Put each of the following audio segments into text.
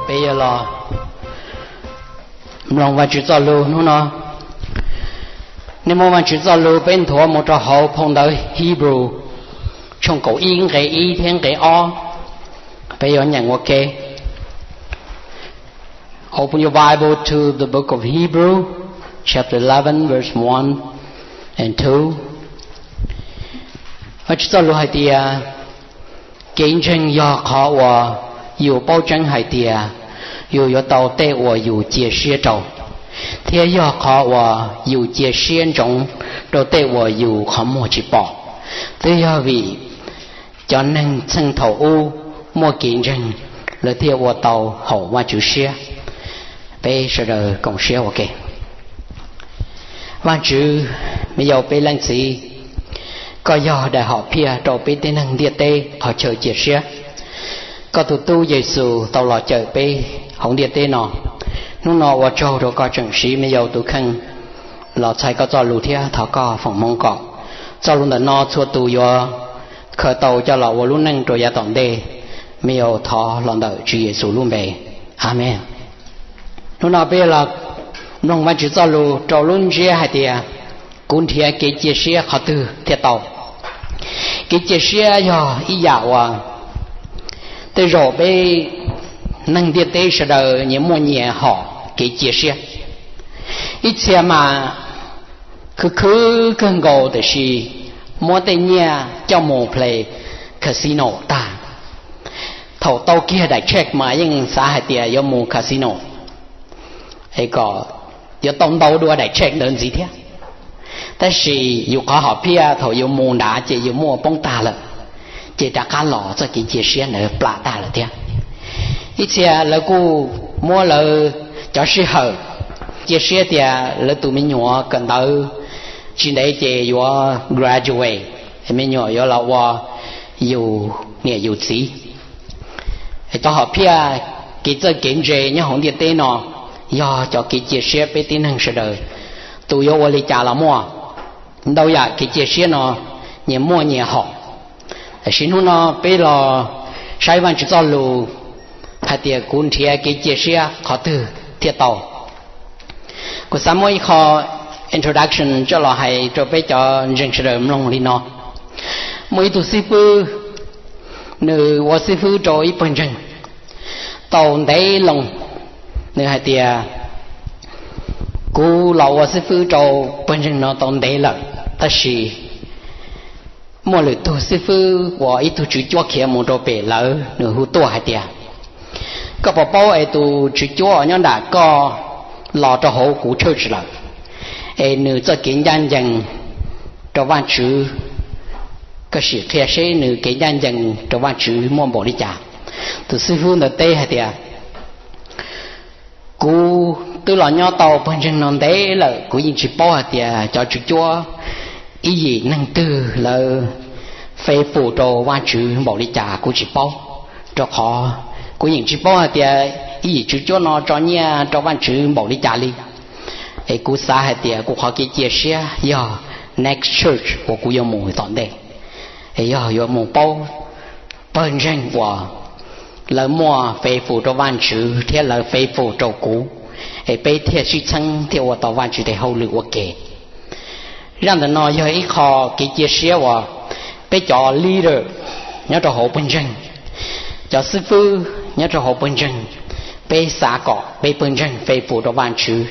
Peb yuav los mloog Vajtswv txoj lus hnub no. Nej muaj Vajtswv txoj lus peb nthuav mus rau hauv phau ntawv Hebrew tshooj kaum ib nqe ib thiab nqe ob. Peb yuav nyeem ua ke. Open your Bible to the book of Hebrew, chapter eleven, verse one and two. Vajtswv txoj lus hais tias, kev ntseeg yog qhov uas yus paub tseeb hais tias yus yuav tau tej uas yus cia siab rau, thiab yog qhov uas yus cia siab ntsoov rau tej uas yus qhov muag tsis pom. Twb yog vim cov neeg txheej thaum ub muaj kev ntseeg, lawv thiaj ua tau haum Vajtswv siab. Peb sawv daws koom siab ua ke. Vajtswv, me yau peb Leej Txiv, koj yog daim hom phiaj rau peb tib neeg ntiaj teb qhov chaw cia siab. Koj tus tub Yexus tau los cawm peb hauv ntiaj teb no. Hnub no ua tsaug rau koj tseem siv me yau tus kheej los txhais koj txoj lus thiab thov koj foom hmoov kom txoj lus ntawm no txhua tus yuav khaws tau coj los ua lub neej rau yav tom ntej. Me yau thov los ntawm Tswv Yexus lub npe, amees. Hnub no peb los mloog Vajtswv txoj lus rau lub ntsiab hais tias, kuv nrhiav kev cia siab qhov twg thiaj tau. Kev cia siab yog ib yam uas tej zaum peb neeg ntiaj teb sawv daws nyias muaj nyias hom kev cia siab. Ib txhia mas khwv khwv kawg nkaus tiam sis muab tej nyiaj coj mus play casino tag. Thaum tau kiag daim check mas yeej xav hais tias yuav mus casino es kom yuav tau ntau dua daim check ntawd ntxiv thiab. Tab sis yus qhov hom phiaj thaum yus mus nrad ces yus muaj poob tag lawm, ces rov qab los txoj kev cia siab ntawd plam tag lawm thiab. Ib txhia lawv kuj muab lawv cov sij hawm cia siab tias lawv tus me nyuam kawm ntawv tsis ntev ces yuav graduate, me nyuam yuav los ua yus niam yus txiv. Cov hom phiaj, kev txawj kev ntse nyob hauv ntiaj teb no yog cov kev cia siab peb tib neeg sawv daws. Tus yuav ua li cas los muaj, ntau yam kev cia siab no nyias muaj nyias hom. Tiam sis hnub no peb los saib Vajtswv txoj lus hais tias kuv nrhiav kev cia siab qhov twg thiaj tau. Kuv xav muab ib qho introduction coj los hais rau peb cov ntseeg sawv daws mloog li no. Muaj ib tug xib fwb, nws ua xib fwb rau ib pawg ntseeg tau ntev loo. Nws hais tias, kuv los ua xib fwb rau pawg ntseeg no tau ntev lawm, tab sis muaj lwm tug xib fwb uas ib tug tswv cuab khiav mus rau pem lawv, nws hu tuaj hais tias, koj puas paub es tus tswv cuab nyob nram koj los rau hauv kuv church lawm, es nws txoj kev ncaj ncees rau Vajtswv, koj sim qhia seb nws kev ncaj ncees rau Vajtswv muaj npaum li cas. Tus xib fwb ntawd teb hais tias, kuv twb los nyob tau pawg ntseeg no ntev lawm, kuv yeej tsis paub hais tias cov tswv cuab Iziv neeg twg lawv faithful rau Vajtswv npaum li cas kuv tsis paub, rau qhov kuv yeej tsis paub hais tias Iziv tswv cuab no tso nyiaj rau Vajtswv npaum li cas li. Es kuv xav hais tias kuv qhov kev cia siab yog next church uas kuv yuav mus tom ntej, es yog yuav mus paub pawg ntseeg uas lawv muaj faithful rau Vajtswv thiab lawv faithful rau kuv, es peb thiaj sib txheeb thiaj ua tau Vajtswv tes hauj lwm ua ke. Zaj ntawm no yog ib qho kev cia siab uas peb cov leader nyob rau hauv pawg ntseeg, cov xib fwb nyob rau hauv pawg ntseeg, peb xav kom peb pawg ntseeg faithful rau Vajtswv,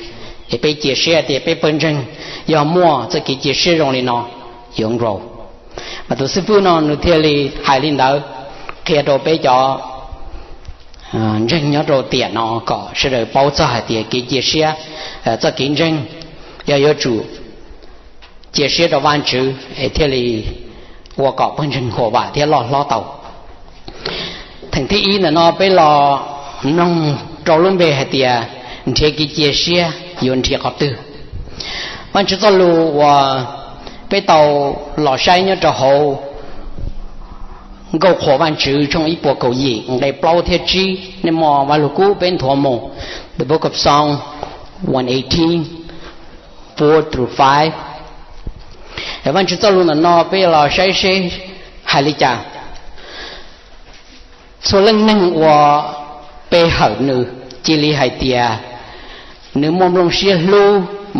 es peb cia siab tias peb pawg ntseeg yog muaj txoj kev cia siab zoo li no yuav grow. Mas tus xib fwb no nws thiaj li hais li ntawd, qhia rau peb cov ntseeg nyob rau tiam no kom sawv daws paub txog hais tias kev cia siab, txoj kev ntseeg yog yuav tsum cia siab rau Vajtswv es thiaj li ua kom pawg ntseeg huam vam thiab loj hlob tau. Theem thib ib ntawm no peb los mloog rau lub npe hais tias nrhiav kev cia siab yuav nrhiav qhov twg. Vajtswv txoj lus uas peb tau los saib nyob rau hauv Nkauj Qhuas Vajtswv tshooj ib puas kaum yim nqe plaub thiab tsib, nej muaj Vaj Lug Kub peb nthuav mus, the book of Psalm one eighteen, four through five. Vajtswv txoj lus ntawm no peb los saib seb hais li cas. Txhua leej neeg uas pe hawm nws, cia li hais tias nws muaj nplooj siab hlub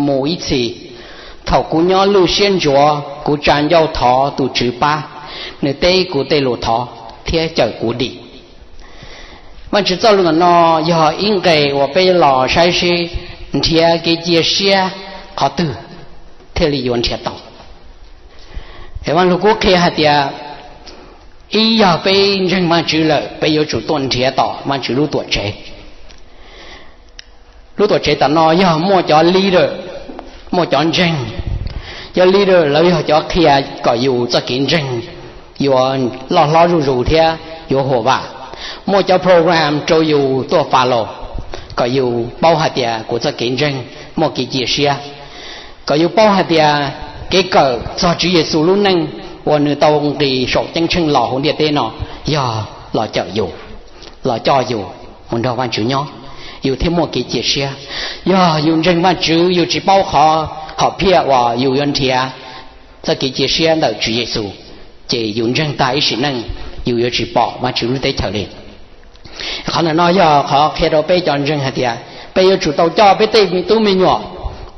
mus ib txhis. Thaum kuv nyob lwj siab ntsuav, kuv tsa ncauj thov tus Tswv pab, nws teb kuv tej lus thov thiab cawm kuv dim. Vajtswv txoj lus no yog ib nqe uas peb los saib seb nrhiav kev cia siab qhov twg thiaj li yuav nrhiav tau. Vaj Lug Kub qhia hais tias, ib yog peb ntseeg Vajtswv lawm, peb yuav tsum tuaj nrhiav tom Vajtswv lub Tuamtsev. Lub Tuamtsev tom no yog muaj cov leader, muaj cov ntseeg. Cov leader lawv yog cov qhia kom yus txoj kev ntseeg yuav loj hlob zuj zus thiab yuav huam vam. Muaj cov program rau yus tuaj follow, kom yus paub hais tias kuv txoj kev ntseeg muaj kev cia siab, kom yus paub hais tias kev kawm txog Tswv Yexus lub neej uas nws tau nqis saum ceeb tsheej los hauv ntiaj teb no yog los cawm yus, los coj yus mus nrog Vajtswv nyob, yus thiaj muaj kev cia siab. Yog yus ntseeg Vajtswv, yus tsis paub qhov hom phiaj uas yus yuav nrhiav txoj kev cia siab ntawm Tswv Yexus, ces yus ntseeg tag ib sim neej, yus yuav tsis pom Vajtswv lub teb chaws li. Qhov ntawm no yog qhov qhia rau peb cov ntseeg hais tias peb yuav tsum tau coj peb tej me tub me nyuam,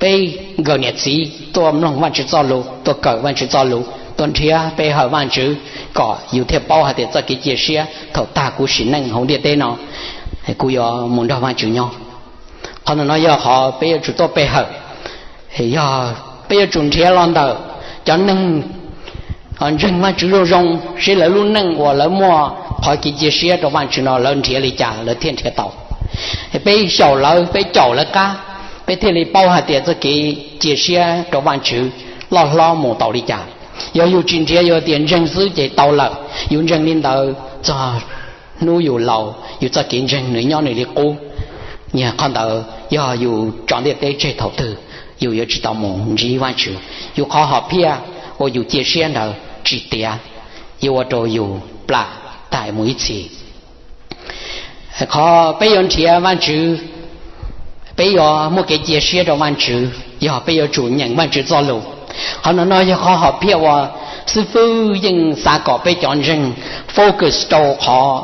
peb nkawm niam txiv tuaj mloog Vajtswv txoj lus, tuaj kawm Vajtswv txoj lus, tuaj nrhiav pe hawm Vajtswv, kom yus thiaj paub hais tias txoj kev cia siab thaum tag kuv sim neej hauv ntiaj teb no, kuv yuav mus nrog Vajtswv nyob. Qhov ntawm no yog qhov peb yuav tsum tuaj pe hawm. Yog peb yuav tsum nrhiav los ntawm cov neeg ntseeg Vajtswv zoo zoo, seb lawv lub neej uas lawv muaj qhov kev cia siab rau Vajtswv no lawv nrhiav li cas lawv thiaj nrhiav tau. Peb xyaum lawv, peb caum lawv qab, peb thiaj li paub hais tias txoj kev cia siab rau Vajtswv loj hlob mus tau li cas. Yog yus tsis nrhiav, yus tias ntseeg xwb ces tau lawm, yus ntseeg li ntawd txog hnub yus laus, yus txoj kev ntseeg nws nyob nws li qub. Yog qhov ntawd, yog yus tso ntiaj teb tseg thaum twg, yus yuav tsis tau mus ntsib Vajtswv. Yus qhov hom phiaj uas yus cia siab ntawd tsis tiav, yuav ua rau yus plam tag mus ib txhis. Qhov peb yuav nrhiav Vajtswv, peb yuav muaj kev cia siab rau Vajtswv yog peb yuav tsum nyeem Vajtswv txoj lus. Qhov no no yog qhov hom phiaj uas xib fwb yeej xav kom peb cov ntseeg focus rau qhov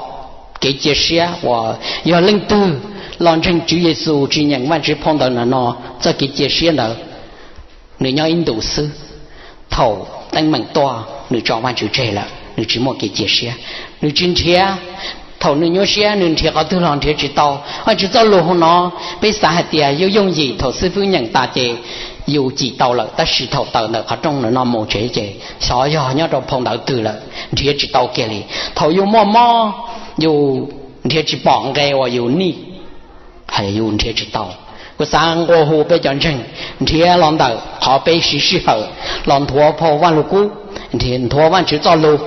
kev cia siab uas yog leej twg los ntseeg Tswv Yexus tsis nyeem Vajtswv phau ntawv no no, txoj kev cia siab ntawd nws nyob ib ntus xwb. Thaum teeb meem tuaj nws tso Vajtswv tseg lawm, nws tsis muaj kev cia siab, nws tsis nrhiav. Thaum nws nyuaj siab nws nrhiav qhov twg los nrhiav tsis tau. Vajtswv txoj lus hauv no peb xav hais tias yooj yooj yim, thaum xib fwb nyeem tas ces yus cim tau lawm, tab sis thaum tawm ntawm qhov rooj ntawm no mus tsev ces xyov yog nyob rau phau ntawv twg lawm, nrhiav tsis tau kiag li. Thaum yus muaj mob, yus nrhiav tsis pom nqe uas yus nij, yus nrhiav tsis tau. Kuv xav nqua hu peb cov ntseeg nrhiav los ntawm qhov peb siv sij hawm los nthuav phau Vajluskub, nthuav Vajtswv txoj lus,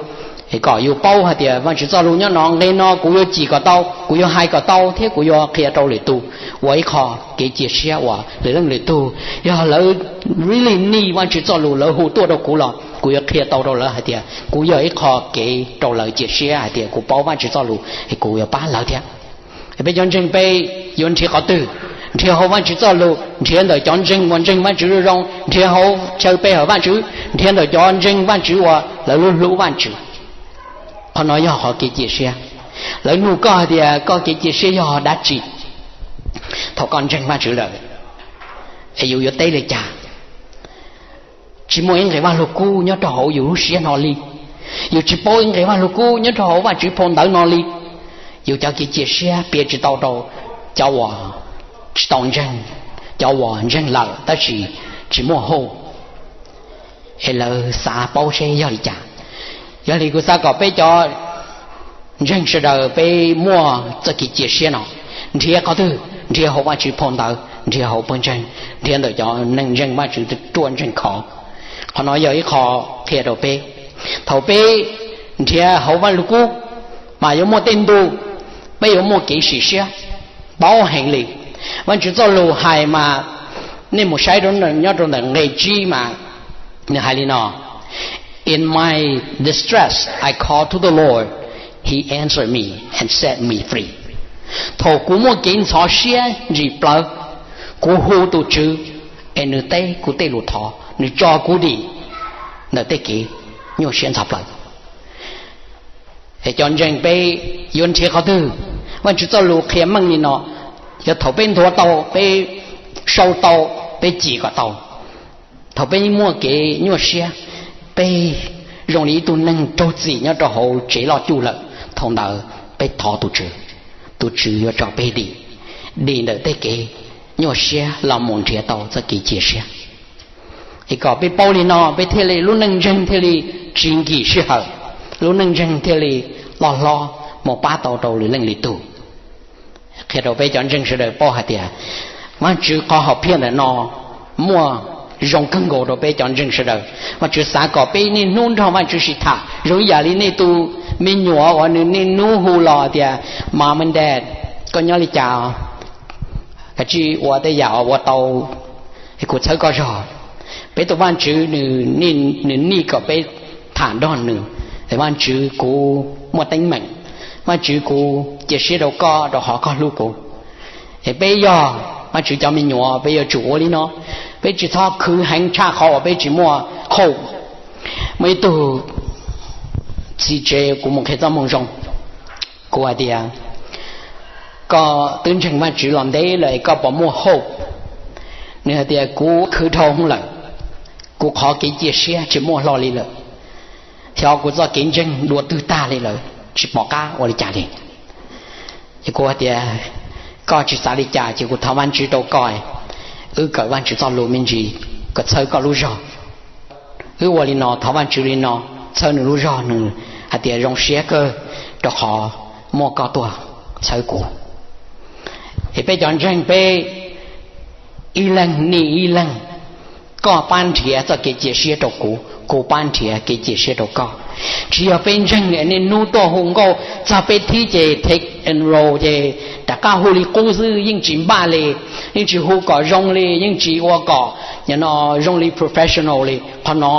kom yus paub hais tias Vajtswv txoj lus nyob no, nqe no kuv yuav cim kom tau, kuv yuav hais kom tau thiab kuv yuav qhia rau lwm tus ua ib qho kev cia siab uas lwm leej lwm tug, yog lawv really nij Vajtswv txoj lus, lawv hu tuaj rau kuv los kuv yuav qhia tau rau lawv hais tias kuv yog ib qho kev rau lawv cia siab hais tias kuv paub Vajtswv txoj lus es kuv yuav pab lawv thiab. Peb cov ntseeg peb yuav nrhiav qhov twg? Nrhiav hauv Vajtswv txoj lus, nrhiav ntawm cov ntseeg uas ntseeg Vajtswv zoo zoo, nrhiav hauv chaw pe hawm Vajtswv, nrhiav ntawm cov ntseeg Vajtswv uas lawv hlub hlub Vajtswv. Qhov no yog qhov kev cia siab. Lawv nug koj hais tias koj kev cia siab yog dab tsi? Thaum koj ntseeg Vajtswv lawm, es yus yuav teb li cas? Tsis muaj ib nqe Vajluskub nyob rau hauv yus lub siab no li. Yus tsis paub ib nqe Vajluskub nyob rau hauv Vajtswv phau ntawv no li. Yus cov kev cia siab piav tsis tau rau cov uas tsis tau ntseeg, cov uas ntseeg lawm tab sis tsis muaj hope, es lawv xav paub seb yog li cas. Yog li kuv xav kom peb cov ntseeg sawv daws peb muaj txoj kev cia siab no. Nrhiav qhov twg? Nrhiav hauv Vajtswv phau ntawv, nrhiav hauv pawg ntseeg, nrhiav ntawm cov neeg ntseeg Vajtswv ruaj ntseeg khov. Qhov no yog ib qho qhia rau peb, thaum peb nrhiav hauv Vajluskub mas yuav muaj tej ntu peb yuav muaj kev sim siab paub heev li. Vajtswv txoj lus hais mas, nej mus saib nyob rau ntawm nqe tsib mas nws hais li no: In my distress I called to the Lord, He answered me and set me free. Thaum kuv muaj kev ntxhov siab ntsim plawv, kuv hu tus Tswv, es nws teb kuv tej lus thov, nws tso kuv dim ntawm tej kev nyuaj siab ntxhov plawv. Es cov ntseeg peb yuav nrhiav qhov twg? Vajtswv txoj lus qhia meej li no, yog thaum peb nthuav tau, peb sau tau, peb cim kom tau, thaum peb muaj kev nyuaj siab, peb zoo li ib tug neeg raug txim nyob rau hauv tsev loj cuj lawm, thaum ntawd peb thov tus Tswv, tus Tswv yuav tso peb dim, dim ntawm tej kev nyuaj siab los mus nrhiav tau txoj kev cia siab. Es kom peb paub li no peb thiaj li lub neej ntseeg thiaj li tsis nkim sij hawm, lub neej ntseeg thiaj li loj hlob mus pab tau rau lwm leej lwm tus. Qhia rau peb cov ntseeg sawv daws paub hais tias Vajtswv qhov hom phiaj ntawm no muaj zoo kawg nkaus rau peb cov ntseeg sawv daws. Vajtswv xav kom peb niaj hnub nrog Vajtswv sib tham, zoo ib yam li nej tus me nyuam uas nws niaj hnub hu los tias, Mom and Dad, koj nyob li cas? Kav tsij ua tej yam ua tau, kuv txhawb koj zog. Peb tus Vajtswv nws nij kom peb tham nrog nws. Vajtswv, kuv muaj teeb meem. Vajtswv, kuv cia siab rau koj rau qhov koj hlub kuv. Es peb yog Vajtswv cov me nyuam peb yuav tsum ua li no, peb tsis txhob khwv heev tshaj qhov uas peb tsis muaj qhauj. Muaj ib tug txiv tsev kuv mus qhia txoj moo zoo, kuv hais tias, Koj twb ntseeg Vajtswv los ntev lawm es koj puas muaj hope? Nws hais tias, Kuv khwv dhau hwv lawm, kuv qhov kev cia siab tsis muaj hlo li lawm, xyov kuv txoj kev ntseeg dua twg tag li lawm, tsis pom qab ua li cas li. Ces kuv hais tias, Koj tsis xav li cas ces kuv thov Vajtswv rau koj, wb kawm Vajtswv txoj lus me ntsis kom txhawb koj lub zog. Wb ua li no, thov Vajtswv li no, txhawb nws lub zog, nws hais tias zoo siab kawg rau qhov muaj koj tuaj txhawb kuv. Es peb cov ntseeg peb ib leeg nij ib leeg, koj pab nrhiav txoj kev cia siab rau kuv, kuv pab nrhiav kev cia siab rau koj. Tsis yog peb ntseeg niaj hnub tuaj hu nkauj txog peb thib ces take enroll ces rov qab hu li qub xwb, yeej tsis npaj li, yeej tsis hu kom zoo li, yeej tsis ua kom no zoo li professional li. Qhov no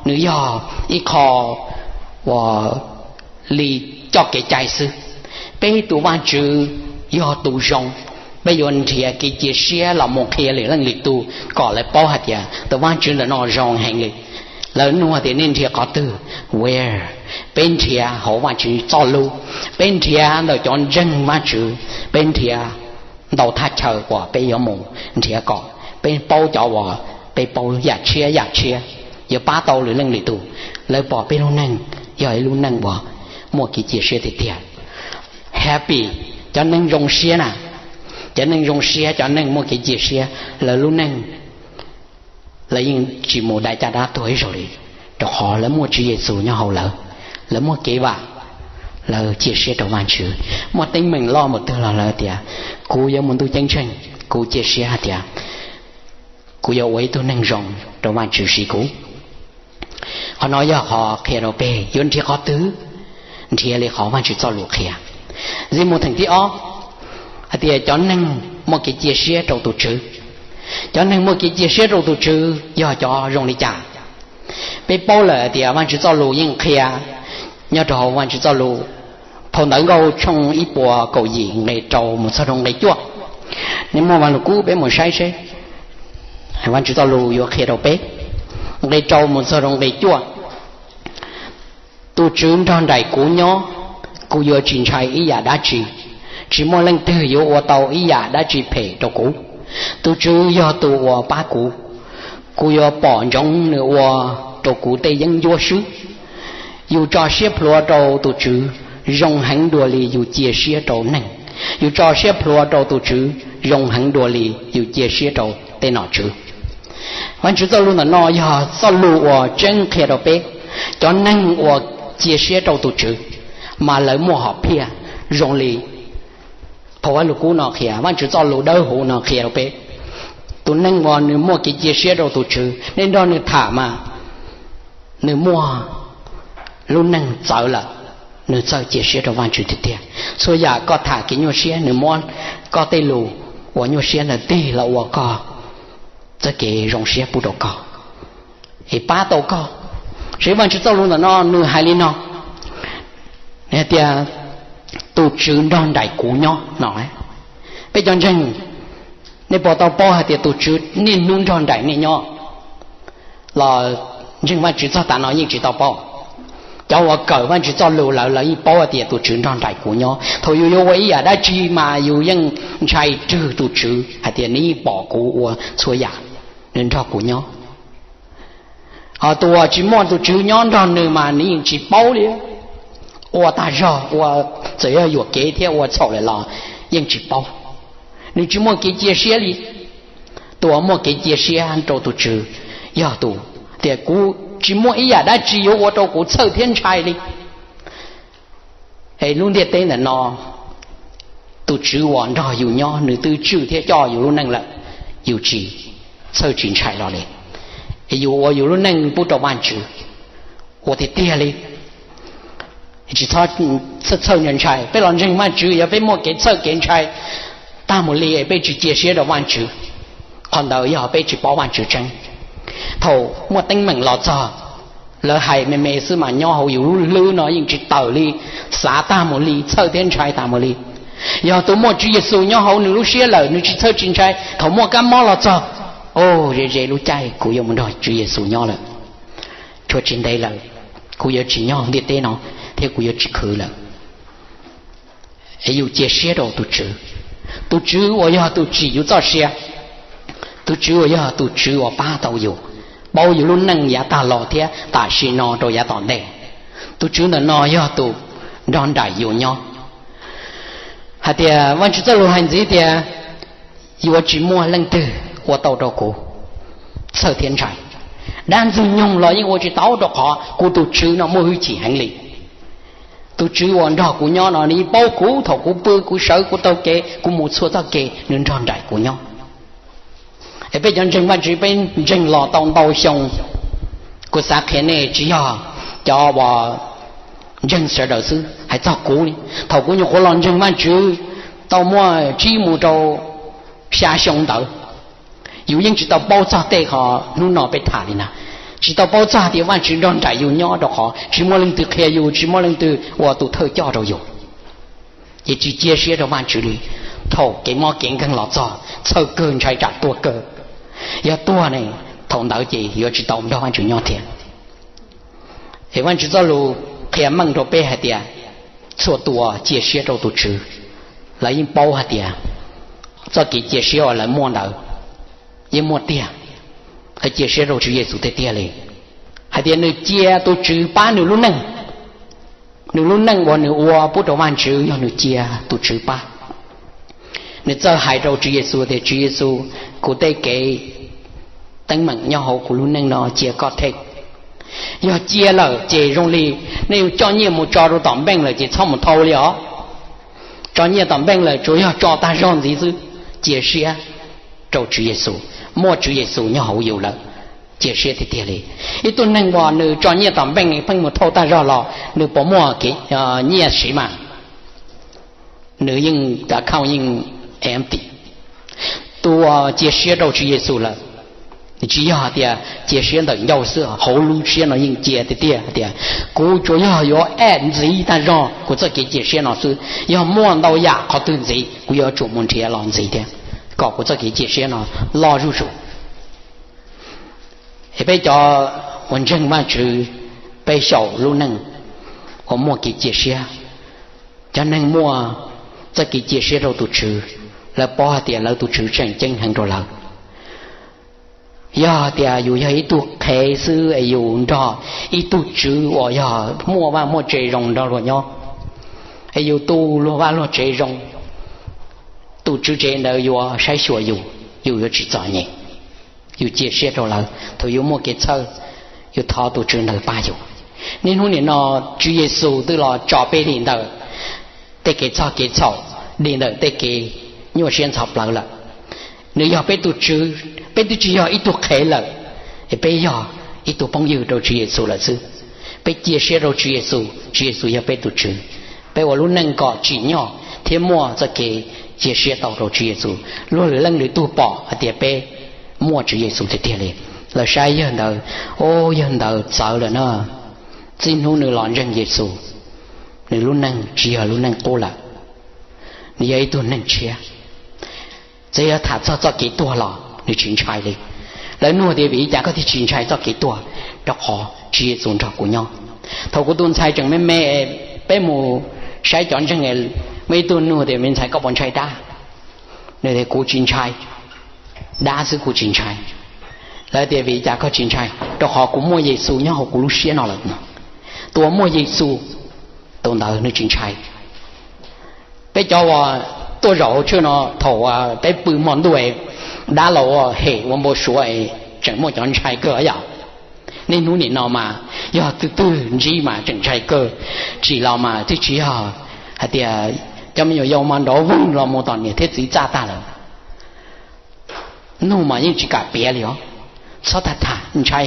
nws yog ib qho uas li coj kev cai xwb. Peb tus Vajtswv yog tus zoo, peb yuav nrhiav kev cia siab los mus qhia lwm leej lwm tus kom lawv paub hais tias tus Vajtswv ntawm no zoo heev li. Lawv nug tias nej nrhiav qhov twg? Where? Peb nrhiav hauv Vajtswv txoj lus, peb nrhiav ntawm cov ntseeg Vajtswv, peb nrhiav ntau thaj chaw uas peb yuav mus nrhiav kom peb paub cov uas peb paub yam tshiab yam tshiab, yuav pab tau lwm leej lwm tus, lawv pom peb lub neej yog ib lub neej uas muaj kev cia siab tiag tiag. Happy, cov neeg zoo siab na, cov neeg zoo siab, cov neeg muaj kev cia siab, lawv lub neej lawv yeej tsis mus dai caj dab tuag ib zaug li, rau qhov lawv muaj Tswv Yexus nyob hauv lawv, lawv muaj kev vam, lawv cia siab rau Vajtswv. Muaj teeb meem loj mus twg los lawv tias, kuv yuav mus ntuj ceeb tsheej, kuv cia siab hais tias kuv yuav ua ib tug neeg zoo rau Vajtswv siv kuv. Qhov no yog qhov qhia rau peb yuav nrhiav qhov twg, nrhiav li qhov Vajtswv txoj lus qhia. Zis mus theem thib ob, hais tias cov neeg muaj kev cia siab rau tus Tswv. Cov neeg muaj kev cia siab rau tus Tswv yog cov zoo li cas? Peb paub lawm tias Vajtswv txoj lus yeej qhia nyob rau hauv Vajtswv txoj lus, phau Ntawv Nkauj tshooj ib puas kaum yim nqe rau mus txog rau nqe cuaj. Nej muaj Vaj Lug Kub peb mus saib seb Vajtswv txoj lus yuav qhia rau peb. Nqe rau mus txog rau nqe cuaj, tus Tswv nrog nraim kuv nyob, kuv yuav tsis ntshai ib yam dab tsi. Tsis muaj leej twg yuav ua tau ib yam dab tsi phem rau kuv. Tus Tswv yog tus uas pab kuv, kuv yuav pom ntsoov nws ua rau kuv tej yeeb ncuab swb. Yus tso siab plhuav rau tus Tswv zoo heev dua li yus cia siab rau neeg. Yus tso siab plhuav rau tus Tswv zoo heev dua li yus cia siab rau tej nom tswv. Vajtswv txoj lus ntawm no yog txoj lus uas tseeb qhia rau peb, cov neeg uas cia siab rau tus Tswv mas lawv muaj hom phiaj zoo li phau Vaj Lug Kub no qhia, Vajtswv txoj lus dawb huv no qhia rau peb. Tus neeg uas nws muaj kev cia siab rau tus Tswv, nej nrog nws tham mas nws muaj lub neej txawv lawm, nws txawj cia siab rau Vajtswv tiag tiag. Txhua yam koj tham kev nyuaj siab, nws muab koj tej lus uas nyuaj siab ntawd tig los ua koj txoj kev zoo siab pub rau koj, es pab tau koj. Seb Vajtswv txoj lus ntawm no nws hais li no, nws hais tias, tus Tswv nrog nraim kuv nyob no. Peb cov ntseeg, nej puas tau paub hais tias tus Tswv niaj hnub nrog nraim nej nyob? Los ntseeg Vajtswv txog tav no yeej tsis tau paub. Cov uas kawm Vajtswv txoj lus lawm, lawv yeej paub hais tias tus Tswv nrog nraim kuv nyob. Thaum yus yuav ua ib yam dab tsi mas yus yeej ntshai rwg tus Tswv hais tias nws yeej pom kuv ua txhua yam, nws nrog kuv nyob. Ho tus uas tsis muaj tus Tswv nyob nrog nws mas nws yeej tsis paub li. Ua tag zog, ua, txawm yog yuam kev thiab ua txhaum lawm los yeej tsis paub. Nws tsis muaj kev cia siab li. Tus uas muaj kev cia siab rau tus Tswv yog tus tias kuv tsis muaj ib yam dab tsi yuav ua rau kuv txhawj thiab ntshai li. Es lub ntiaj teb ntawm no, tus Tswv uas nrog yus nyob nws twb tswj thiab coj yus lub neej lawm, yus tsis txhawj tsis ntshai los li. Es yus ua yus lub neej pub rau Vajtswv ua tiag tiag li, tsis txhob txhawj ntshai. Peb los ntseeg Vajtswv, yog peb muaj kev txhawj kev ntshai tag mus li, peb tsis cia siab rau Vajtswv, qhov ntawd yog peb tsis paub Vajtswv tseeb. Thaum muaj teeb meem los txog, lawv hais me me xwb mas nyob hauv yus lub hlwb no yeej tsis tawm li, xav tag mus li, txhawj thiab ntshai tag mus li. Yog tus muaj Tswv Yexus nyob hauv nws lub siab lawm, nws tsis txhawj tsis ntshai. Thaum muaj kab mob los txog, o, ze ze lub caij kuv yuav mus nrog Tswv Yexus nyob lawm, tshuav tsis ntev lawm, kuv yuav tsis nyob ntiaj teb no thiab kuv yuav tsis khwv lawm. Es yus cia siab rau tus Tswv, tus Tswv uas yog tus tsim yus txoj sia, tus Tswv uas yog tus Tswv uas pab tau yus, paub yus lub neej yav tag los thiab tam sim no rau yav tom ntej. Tus Tswv ntawm no yog tus nrog nraim yus nyob. Hais tias Vajtswv txoj lus hais ntxiv tias, yuav tsis muaj leej twg ua tau rau kuv txhawj thiab ntshai. Dab ntxwg nyoog los yeej ua tsis tau, rau qhov kuv tus Tswv no muaj hwj chim heev li. Tus Tswv uas nrog kuv nyob no nws yeej paub kuv thaum kuv pw kuv sawv kuv taug kev kuv mus txhua txoj kev nws nrog nraim kuv nyob. Es peb cov ntseeg Vajtswv peb ntseeg los tau ntau xyoo, kuv xav qhia nej tsis yog cov uas ntseeg sawv daws xwb, hais txog kuv li. Thaum kuv nyuam qhuav los ntseeg Vajtswv tau muaj tsib mus rau xya xyoo ntawd, yus yeej tsis tau paub txog tej qhov hnub no peb tham li na. Tsis tau paub txog tias Vajtswv nrog nraim yus nyob rau qhov tsis muaj leej twg qhia yus, tsis muaj leej twg ua tus thawj coj rau yus. Ces tsis cia siab rau Vajtswv li. Thaum kev mob kev nkeeg los txog, txhawj kawg, ntshai tsam tuag kawg. Yog tuag ne, thaum ntawd ces yuav tsis tau nrog Vajtswv nyob thiab. Es Vajtswv txoj lus qhia meej rau peb hais tias, txhua tus uas cia siab rau tus Tswv, lawv yeej paub hais tias txoj kev cia siab uas lawv muaj ntawd yeej muaj tiag. Lawv cia siab rau Tswv Yexus tiag tiag li, hais tias nws cia tus Tswv pab nws lub neej. Nws lub neej uas nws ua pub rau Vajtswv yog nws cia tus Tswv pab. Nws txawj hais rau Tswv Yexus tias, Tswv Yexus, kuv tej kev teeb meem nyob hauv kuv lub neej no cia koj them. Yog cia lawm ces zoo li nej yuav coj nyiaj mus tso rau tom npeej lawm ces txhob mus thau li os. Tso nyiaj tom npeej lawm tsuas yog tso tag zog ntxiv xwb. Cia siab rau Tswv Yexus, muaj Tswv Yexus nyob hauv yus lawm, cia siab tiag tiag li. Ib tug neeg uas nws tso nyiaj tom npeej pheej mus thau tag zog los nws puas muaj nyiaj siv mas? Nws yeej account yeej empty. Tus uas cia siab rau Tswv Yexus lawm, tsis yog tias cia siab ntawm ncauj xwb, hauv lub siab no yeej cia tiag tiag tias, kuv tsuas yog yuav add ntxiv tag zog kuv txoj kev cia siab no xwb, yog muaj ntau yam qhov twg ntxiv kuv yuav tsum mus nrhiav los ntxiv thiab, kom kuv txoj kev cia siab no loj zuj zus. Es peb cov uas ntseeg Vajtswv, peb xyaum lub neej uas muaj kev cia siab. Cov neeg muaj txoj kev cia siab rau tus Tswv, lawv paub hais tias lawv tus Tswv tseem ceeb heev rau lawv. Yog tias yus yog ib tug qhev xwb es yus nrog ib tug Tswv uas yog muaj vaj muaj tse zoo nrog luag nyob, es yus tu luag vaj luag tsev zoo, tus tswv tsev ntawd yuav saib xyuas yus, yus yuav tsis txom nyem. Yus cia siab rau lawv, thaum yus muaj kev txhawj, yus thov tus Tswv ntawd pab yus. Niaj hnub nim no, Tswv Yexus twb los tso peb dim ntawm tej kev txog kev txhaum, dim ntawm tej kev nyuaj siab ntxhov plawv lawm. Nws yog peb tus Tswv, peb twb tsis yog ib tug qhev lawm, es peb yog ib tug phooj ywg rau Tswv Yexus lawm xwb. Peb cia siab rau Tswv Yexus, Tswv Yexus yog peb tus Tswv. Peb ua lub neej kom tsim nyog thiab muaj txoj kev cia siab tau rau Tswv Yexus, luag lwm leej lwm tug pom hais tias peb muaj Tswv Yexus tiag tiag li. Lawv saib yawg ntawd, o, yawg ntawd txawv lawm na. Txij hnub nws los ntseeg Yexus, nws lub neej tsis yog lub neej qub lawm, nws yog ib tug neeg tshiab. Txawm yog tham txog txoj kev tuag los nws tsis ntshai li. Lawv nug tias, vim li cas koj thiaj tsis ntshai txoj kev tuag? Rau qhov Tswv Yexus nrog kuv nyob. Thaum kuv tus ntxhais tseem me me, peb mus saib cov ntseeg, muaj ib tug nug tias, Me ntxhais, koj puas ntshai dab? Nws tias, Kuv tsis ntshai, dab xwb kuv tsis ntshai. Lawv tias, Vim li cas koj tsis ntshai? Rau qhov kuv muaj Yexus nyob hauv kuv lub siab no lawm. Tus uas muaj Yexus, tus ntawd nws tsis ntshai. Peb cov uas tuaj zaum hauv tsheb no, thaum peb pw hmo ntuj, dab los ua hem ua npau suav, tseem muaj cov ntshai kawg yom. Niaj hnub nim no mas yog tus twg ntsib mas tseem ntshai kawg. Tsim los mas twb tsis yog hais tias cov me nyuam yaus mas nrov voog los mus tom niam thiab txiv txaj tag lawm. Nug mas yeej tsis kam piav li os. Txhob tham tham, ntshai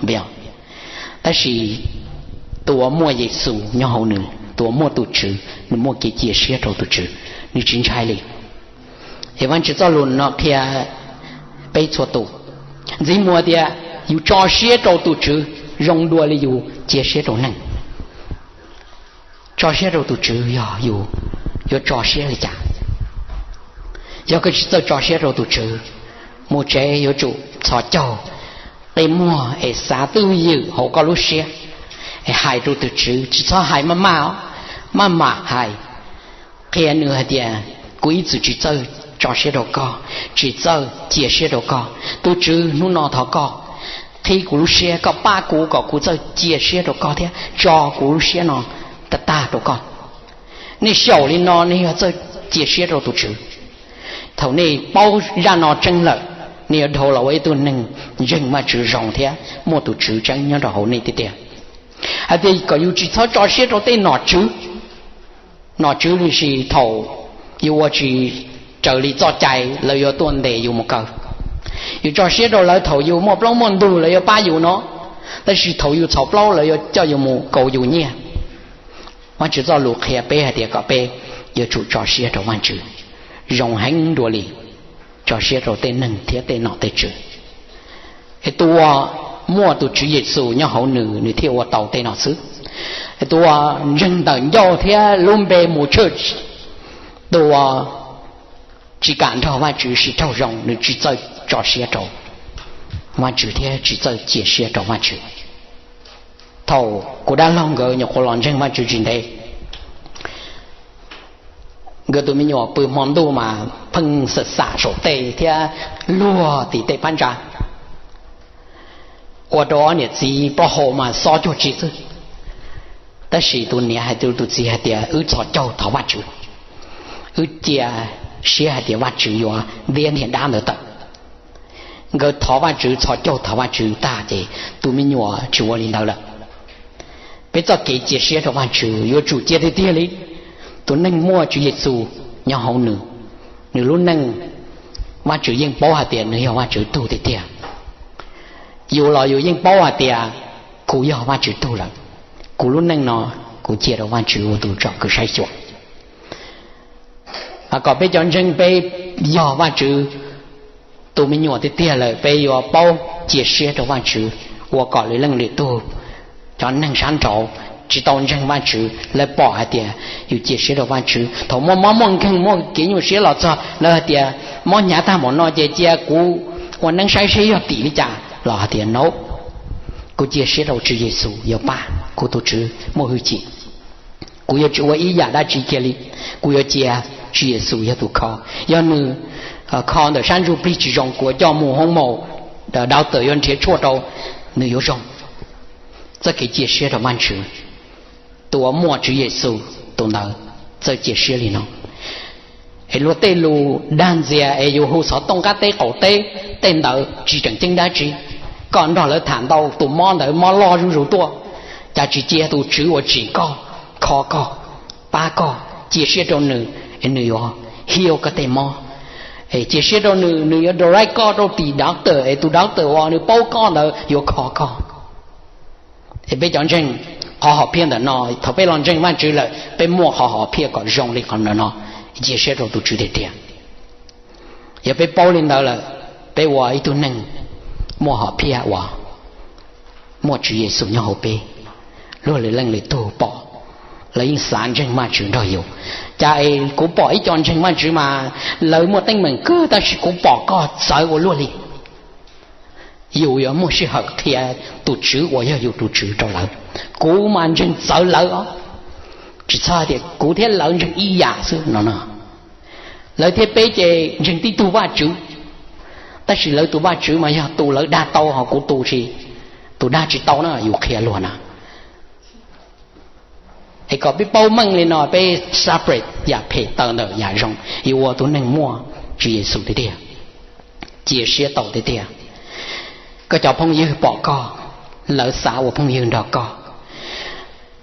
heev. Tab sis tus uas muaj Yexus nyob hauv nws, tus uas muaj tus Tswv, nws muaj kev cia siab rau tus Tswv, nws tsis ntshai li. Es Vajtswv txoj lus no qhia peb txhua tus, ntxiv mus tias yus tso siab rau tus Tswv zoo dua li yus cia siab rau neeg. Tso siab rau tus Tswv yog yus yuav tso siab li cas? Yog koj tsis txawj tso siab rau tus Tswv, mus tsev yuav tsum txhos caug, qi muag es xav twj ywm hauv koj lub siab, es hais rau tus Tswv, tsis txhob hais maj maj, maj mam hais. Qhia nws hais tias, Kuv ib txwm tsis txawj tso siab rau koj, tsis txawj cia siab rau koj. Tus Tswv, hnub no thov koj qhib kuv lub siab, koj pab kuv kom kuv txawj cia siab rau koj thiab tso kuv lub siab no tag tag rau koj. Nej xyaum li no nej yog txawj cia siab rau tus Tswv. Thaum nej paub zaj no tseeb lawm, nej yuav dhau los ua ib tug neeg ntseeg Vajtswv zoo thiab muaj tus Tswv tseeb nyob rau hauv nej tiag tiag. Hais tias kom yus tsis txhob tso siab rau tej nom tswv. Nom tswv los sis thaum yus ua tsis raws li txoj cai lawv yuav tuaj ntes yus mus kaw. Yus tso siab rau lawv thaum yus muaj plaub muaj ntug lawv yuav pab yus no, tab sis thaum yus txhaum plaub lawv yuav coj yus mus kaus yus nyiaj. Vajtswv txoj lus qhia peb hais tias kom peb yuav tsum tso siab rau Vajtswv zoo heev dua li tso siab rau tej neeg thiab tej nom tej tswv. Es tus uas muaj tus Tswv Yexus nyob hauv nws, nws thiaj ua tau tej no xwb. Es tus uas ntseeg ntawm ncauj thiab lub npe mus church, tus uas tsis kam nrog Vajtswv sib raug zoo, nws tsis txawj tso siab rau Vajtswv thiab tsis txawj cia siab rau Vajtswv. Thaum kuv dab laug nkawd nyuam qhuav los ntseeg Vajtswv tsis ntev, nkawd tus me nyuam pw hmo ntuj mas pheej xam xam saum tej thiab luag tim tej phab ntsa, ua rau ob niam txiv plaub hau mas xob cuag tsi xwb. Tab sis tus niam hais rau tus txiv hais tias, Wb txhos caug thov Vajtswv, wb cia siab hais tias Vajtswv yuav ntiab niag dab ntawd tawm. Nkawd thov Vajtswv, txhos caug thov Vajtswv tag ces tus me nyuam tsis ua li ntawd lawm. Peb txoj kev cia siab rau Vajtswv yuav tsum cia tiag tiag li. Tus neeg muaj Tswv Yexus nyob hauv nws, nws lub neej, Vajtswv yeej paub hais tias nws yog Vajtswv tug tiag tiag. Yus los yus yeej paub hais tias kuv yog Vajtswv tug lawm, kuv lub neej no kuv cia rau Vajtswv ua tus tsom kwm saib xyuas. Kom peb cov ntseeg peb yog Vajtswv tus me nyuam tiag tiag lawm, peb yuav paub cia siab rau Vajtswv, ua kom lwm leej lwm tug, cov neeg sab nraud tsis tau ntseeg Vajtswv, lawv pom hais tias yus cia siab rau Vajtswv. Thaum muaj mob muaj nkeeg muaj kev nyuaj siab los txog, lawv hais tias, Mob hnyav tag npaum no ces cia kuv ua neeb saib seb yog tim li cas, los hais tias, Nov, kuv cia siab rau Tswv Yexus yuav pab, kuv tus Tswv muaj hwj chim. Kuv yuav tsis ua ib yam dab tsi kiag li, kuv yuav cia Tswv Yexus yog tus kho. Yog nws kho ntawm sab ntsuj plig tsis zoo, kuv yuav coj mus hoob maum, doctor yuav nrhiav tshuaj rau, nws yuav zoo. Txoj kev cia siab rau Vajtswv, tus uas muaj Tswv Yexus tus ntawd txawj cia siab li no. Es luag tej lus dag ntxias es yus hu xov tooj qab teb qaum teb, tej ntawd tsis tseem ceeb dab tsi. Koj nrog lawv tham ntau, tus mob ntawd mob loj zuj zus tuaj, cas tsis cia tus Tswv uas tsim koj, kho koj, pab koj, cia siab rau nws, nws yuav heal koj tej mob. Cia siab rau nws, nws yuav direct koj rau tim doctor, es tus doctor uas nws paub koj ntawd yuav kho koj. Es peb cov ntseeg, qhov hom phiaj ntawm no, thaum peb los ntseeg Vajtswv lawm, peb muaj qhov hom phiaj kom zoo li qhov ntawm no, cia siab rau tus Tswv tiag tiag. Yog peb paub li ntawd lawm, peb ua ib tug neeg muaj hom phiaj uas muaj Tswv Yexus nyob hauv peb. Luag lwm leej lwm tug pom, lawv yeej xav ntseeg Vajtswv nrog yus. Cas es kuv pom ib co ntseeg Vajtswv mas lawv muaj teeb meem kawg, tab sis kuv pom koj txawv ua luaj li. Yus yuav muaj sij hawm qhia tus Tswv uas yog yus tus Tswv rau lawv. Kuv mas ntseeg txawv lawv os, tsis txhob tias kuv thiab lawv ntseeg ib yam xwb no no. Lawv thiab peb ces ntseeg tib tug Vajtswv, tab sis lawv tus Vajtswv mas yog tus lawv dag tau, ho kuv tus tsis, tus dag tsis tau na, yus qhia luag na. Es kom peb paub meej li no, peb separate yam phem tawm ntawm yam zoo, yuav ua tus neeg muaj Tswv Yexus tiag tiag, cia siab tau tiag tiag. Koj cov phooj ywg pom koj, lawv xav ua phooj ywg nrog koj.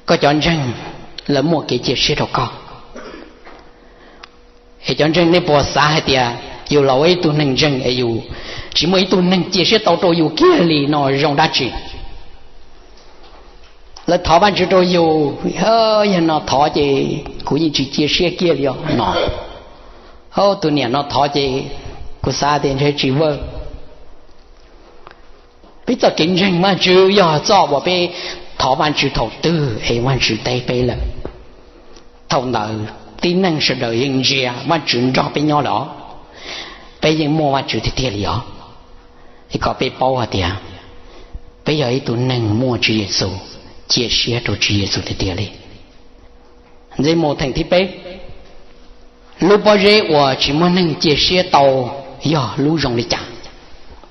Koj cov ntseeg, lawv muaj kev cia siab rau koj. Es cov ntseeg, nej puas xav hais tias yus los ua ib tug neeg ntseeg es yus tsis muaj ib tug neeg cia siab tau rau yus kiag li no zoo dab tsi? Lawv thov Vajtswv rau yus, yog no thov ces kuv yeej tsis cia siab kiag li os no. Tus niam no thov ces kuv xav tias ntshe tsis vwm. Peb txoj kev ntseeg Vajtswv yog txoj uas peb thov Vajtswv thaum twg es Vajtswv teb peb lawm. Thaum ntawd tib neeg sawv daws yeej ntsia Vajtswv nrog peb nyob lawm os. Peb yeej muaj Vajtswv tiag tiag li os. Es kom peb paub hais tias peb yog ib tug neeg muaj Tswv Yexus, cia siab rau Tswv Yexus tiag tiag li. Ntxiv mus theem thib peb, lub pob zeb uas tsis muaj neeg cia siab tau yog lub zoo li cas?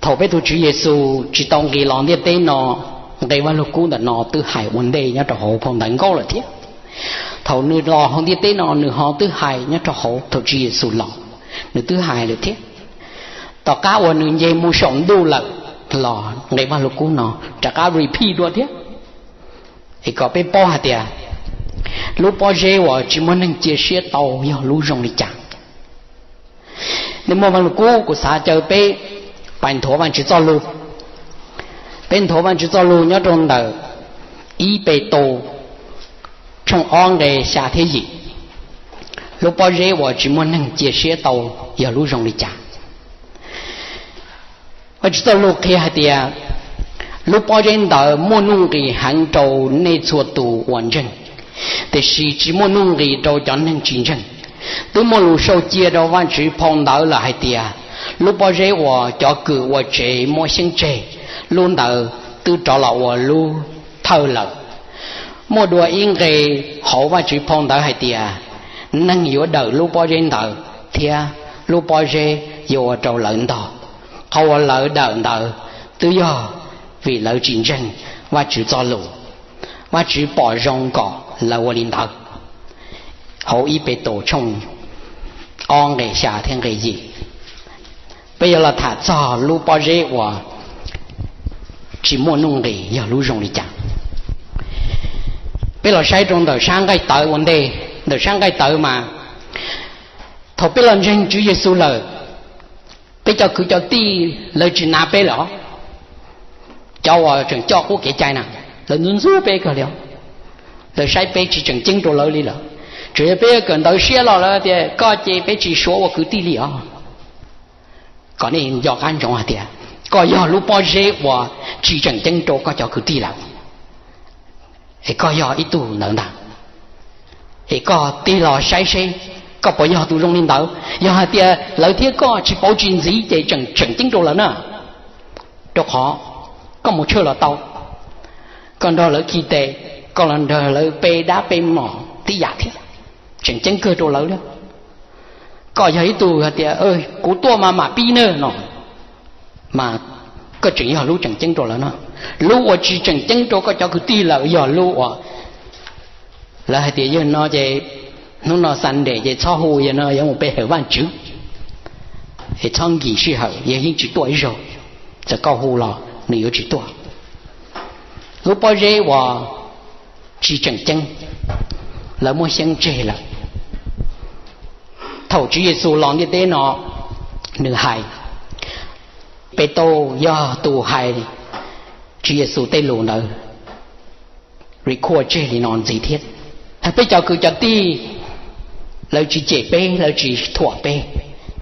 Thaum peb tus Tswv Yexus tsis tau nqis los ntiaj teb no, nqe Vaj Lug Kub ntawm no twb hais ua ntej nyob rau hauv phau Ntawv Nkauj lawm thiab. Thaum nws los hauv ntiaj teb no nws ho twb hais nyob rau hauv thaum Tswv Yexus los, nws twb hais lawm thiab. Tom qab uas nws nce mus saum ntuj lawm los nqe Vaj Lug Kub no rov qab repeat dua thiab. Es kom peb paub hais tias lub pob zeb uas tsis muaj neeg cia siab tau yog lub zoo li cas. Nej muaj Vaj Lug Kub, kuv xav caw peb pais nthuav Vajtswv txoj lus. Peb nthuav Vajtswv txoj lus nyob rau ntawm ib Petus tshooj ob nqe xya thiab yim. Lub pob zeb uas tsis muaj neeg cia siab tau yog lub zoo li cas? Vajtswv txoj lus qhia hais tias, lub pob zeb ntawd muaj nuj nqis heev rau nej txhua tus uas ntseeg, tiam sis tsis muaj nuj nqis rau cov neeg tsis ntseeg. Twb muaj lus sau cia rau Vajtswv phau ntawv lawm hais tias, lub pob zeb uas cov kws ua tsev muab xyeeb tseg, lub ntawd twb rov los ua lub thawj lawm. Muaj dua ib nqe hauv Vajtswv phau ntawv hais tias, neeg yuav dawm lub pob zeb ntawd, thiab lub pob zeb yuav ua rau lawv ntog. Qhov uas lawv dawm ntawd twb yog vim lawv tsis ntseeg Vajtswv txoj lus. Vajtswv pom zoo kom lawv ua li ntawd. Hauv ib Petus tshooj ob nqe xya thiab nqe yim, peb yuav los tham txog lub pob zeb uas tsis muaj nuj nqis yog lub zoo li cas. Peb los saib rau ntawm sab nqaij tawv ua ntej. Ntawm sab nqaij tawv mas, thaum peb los ntseeg Tswv Yexus lawm, peb cov kwv cov tij lawv tsis nav peb lawm. Cov uas tseem coj qub kev cai na, lawv ntxub ntxub peb kawg li. Lawv saib peb tsis tseem ceeb rau lawv li lawm. Tsuas yog peb kawm ntawv siab los lawv tias koj ces peb tsis suav ua kwv tij li os. Kom nej nco qab ntsoov hais tias, koj yog lub pob zeb uas tsis tseem ceeb rau koj cov kwv tij lawm. Es koj yog ib tug ntawd ntag. Es koj tig los saib seb, koj puas yog tus zoo li ntawd? Yog hais tias lawv thiab koj tsis pauv tsis ntxiv ces tseem tseem ceeb rau lawv na. Rau qhov koj mus tshawj los tau, koj nrog lawv khi tes, koj los nrog lawv pe dab pe mom tib yam thiab, tseem ceeb kawg rau lawv li. Koj yog ib tug hais tias, kuv tuaj mas mam pib nawb no, mas koj tseem yog lub tseem ceeb rau lawv no. Lub uas tsis tseem ceeb rau koj cov kwv tij lawm yog lub uas lawv hais tias, yog no ces hnub no Sunday ces txhob hu, yog no yuav mus pe hawm Vajtswv, es txhob nkim sij hawm, yog yeej tsis tuaj ib zaug, txawm koj hu los nws yuav tsis tuaj. Lub pob zeb uas tsis tseem ceeb, lawv muab xyeeb tseg lawm. Thaum Tswv Yexus los ntiaj teb no, nws hais, Petus yog tus hais Tswv Yexus tej lus ntawd, record tseg li no ntxiv thiab. Peb cov kwv cov tij, lawv tsis cem peb, lawv tsis thuam peb,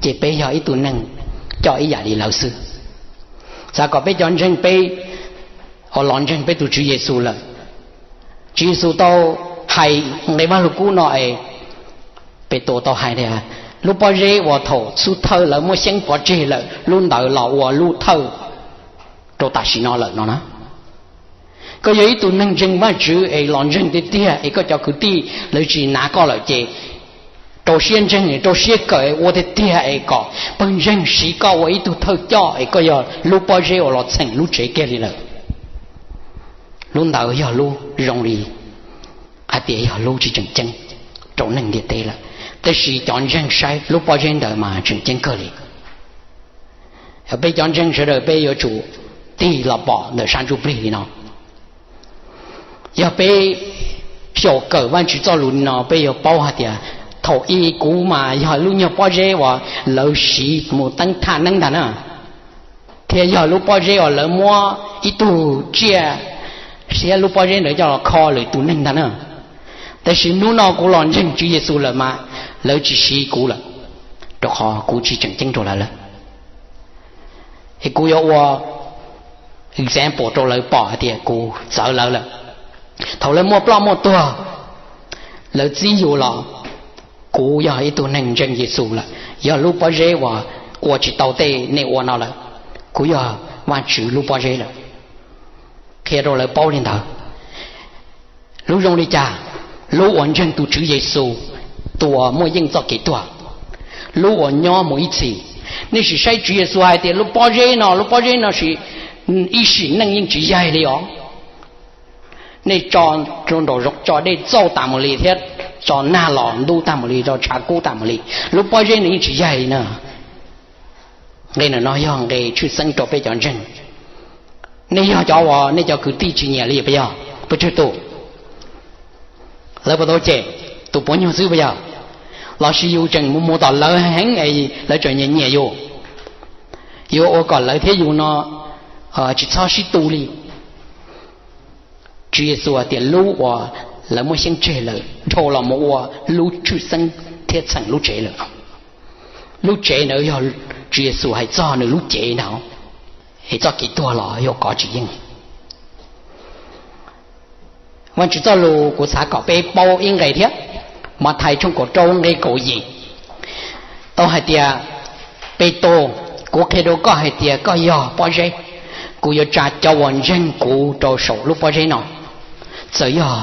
ces peb yog ib tug neeg coj ib yam li lawv xwb. Xav kom peb cov ntseeg peb, uas los ntseeg peb tus Tswv Yexus lawm, Tswv Yexus tau hais nqe Vaj Lug Kub no es, Petus tau hais tias, lub pob zeb uas thaum xub thawj lawv muab xyeeb pov tseg lawm, lub ntawd los ua lub thawj rau tam sim no lawm no na. Koj yog ib tug neeg ntseeg Vajtswv es los ntseeg tiag tiag es koj cov kwv tij lawv tsis hnav koj lawm ces rau siab ntseeg, rau siab kawm ua tiag tiag es kom pawg ntseeg siv koj ua ib tug thawj coj es koj yog lub pob zeb uas los txheem lub tsev kiag li lawm. Lub ntawd yog lub zoo li hais tias yog lub tsis tseem ceeb rau neeg ntiaj teb lawm, tab sis cov ntseeg saib lub pob zeb ntawd mas tseem ceeb kawg li. Peb cov ntseeg sawv daws peb yuav tsum tig los pom ntawm sab ntsuj plig li no. Yog peb xyaum kawm Vajtswv txoj lus li no peb yuav paub hais tias thaum ub kuv mas yog lub nyuag pob zeb uas lawv siv mus teeb thaj neeb ntag na, thiab yog lub pob zeb uas lawv muab ib tug tsiaj thiab lub pob zeb ntawd coj los kho lwm tus neeg ntag na. Tab sis hnub no kuv los ntseeg Tswv Yexus lawm mas lawv tsis siv kuv lawm, rau qhov kuv tsis tseem ceeb rau lawv lawm. Es kuv yuav ua example rau lawv pom hais tias kuv txawv lawv lawm. Thaum lawv muaj ploj muaj tuag, lawv txib yus los, kuv yog ib tug neeg ntseeg Yexus lawm, yog lub pob zeb uas ua tsis tau tej nej ua no lawm, kuv yog Vajtswv lub pob zeb lawm. Qhia rau lawv paub li ntawd. Lub zoo li cas? Lub uas ntseeg tus Tswv Yexus, tus uas muaj yeej txoj kev tuag, lub uas nyob mus ib txhis. Nej sim saib Tswv Yexus hais tias lub pob zeb no, lub pob zeb no sis ib sim neej yeej tsis yaig li os. Nej tso rau nraum zoov tso dej txauj tas mus li thiab tso nag los ntub tas mus li, tso tshav kub tas mus li, lub pob zeb no yeej tsis yaig li na. Nqe no yog nqe tshwj xeeb rau peb cov ntseeg. Nej yog cov uas nej cov kwv tij tsis nyiam li puas yog? Puas tsawg tus? Lawv puas tau cem? Tus puav nyuag xwb puas yog? Lossis yus tseem mus mus tom lawv heev es lawv tseem nyiam nyiam yus? Yuav ua kom lawv thiab yus no tsis txhob sib tu li. Tswv Yexus tias lub uas lawv muab xyeeb tseg lawm dhau los mus ua lub tshwj xeeb thiab txheem lub tsev lawm. Lub tsev ntawd yog Tswv Yexus hais txog nws lub cev ntag, es txoj kev tuag los yuav kov tsis yeej. Vajtswv txoj lus kuv xav kom peb paub ib nqe thiab. Mathais tshooj kaum rau nqe kaum yim tau hais tias, Petus, kuv qhia rau koj hais tias koj yog pob zeb, kuv yuav tsa cov uas ntseeg kuv rau saum lub pob zeb no. Txawm yog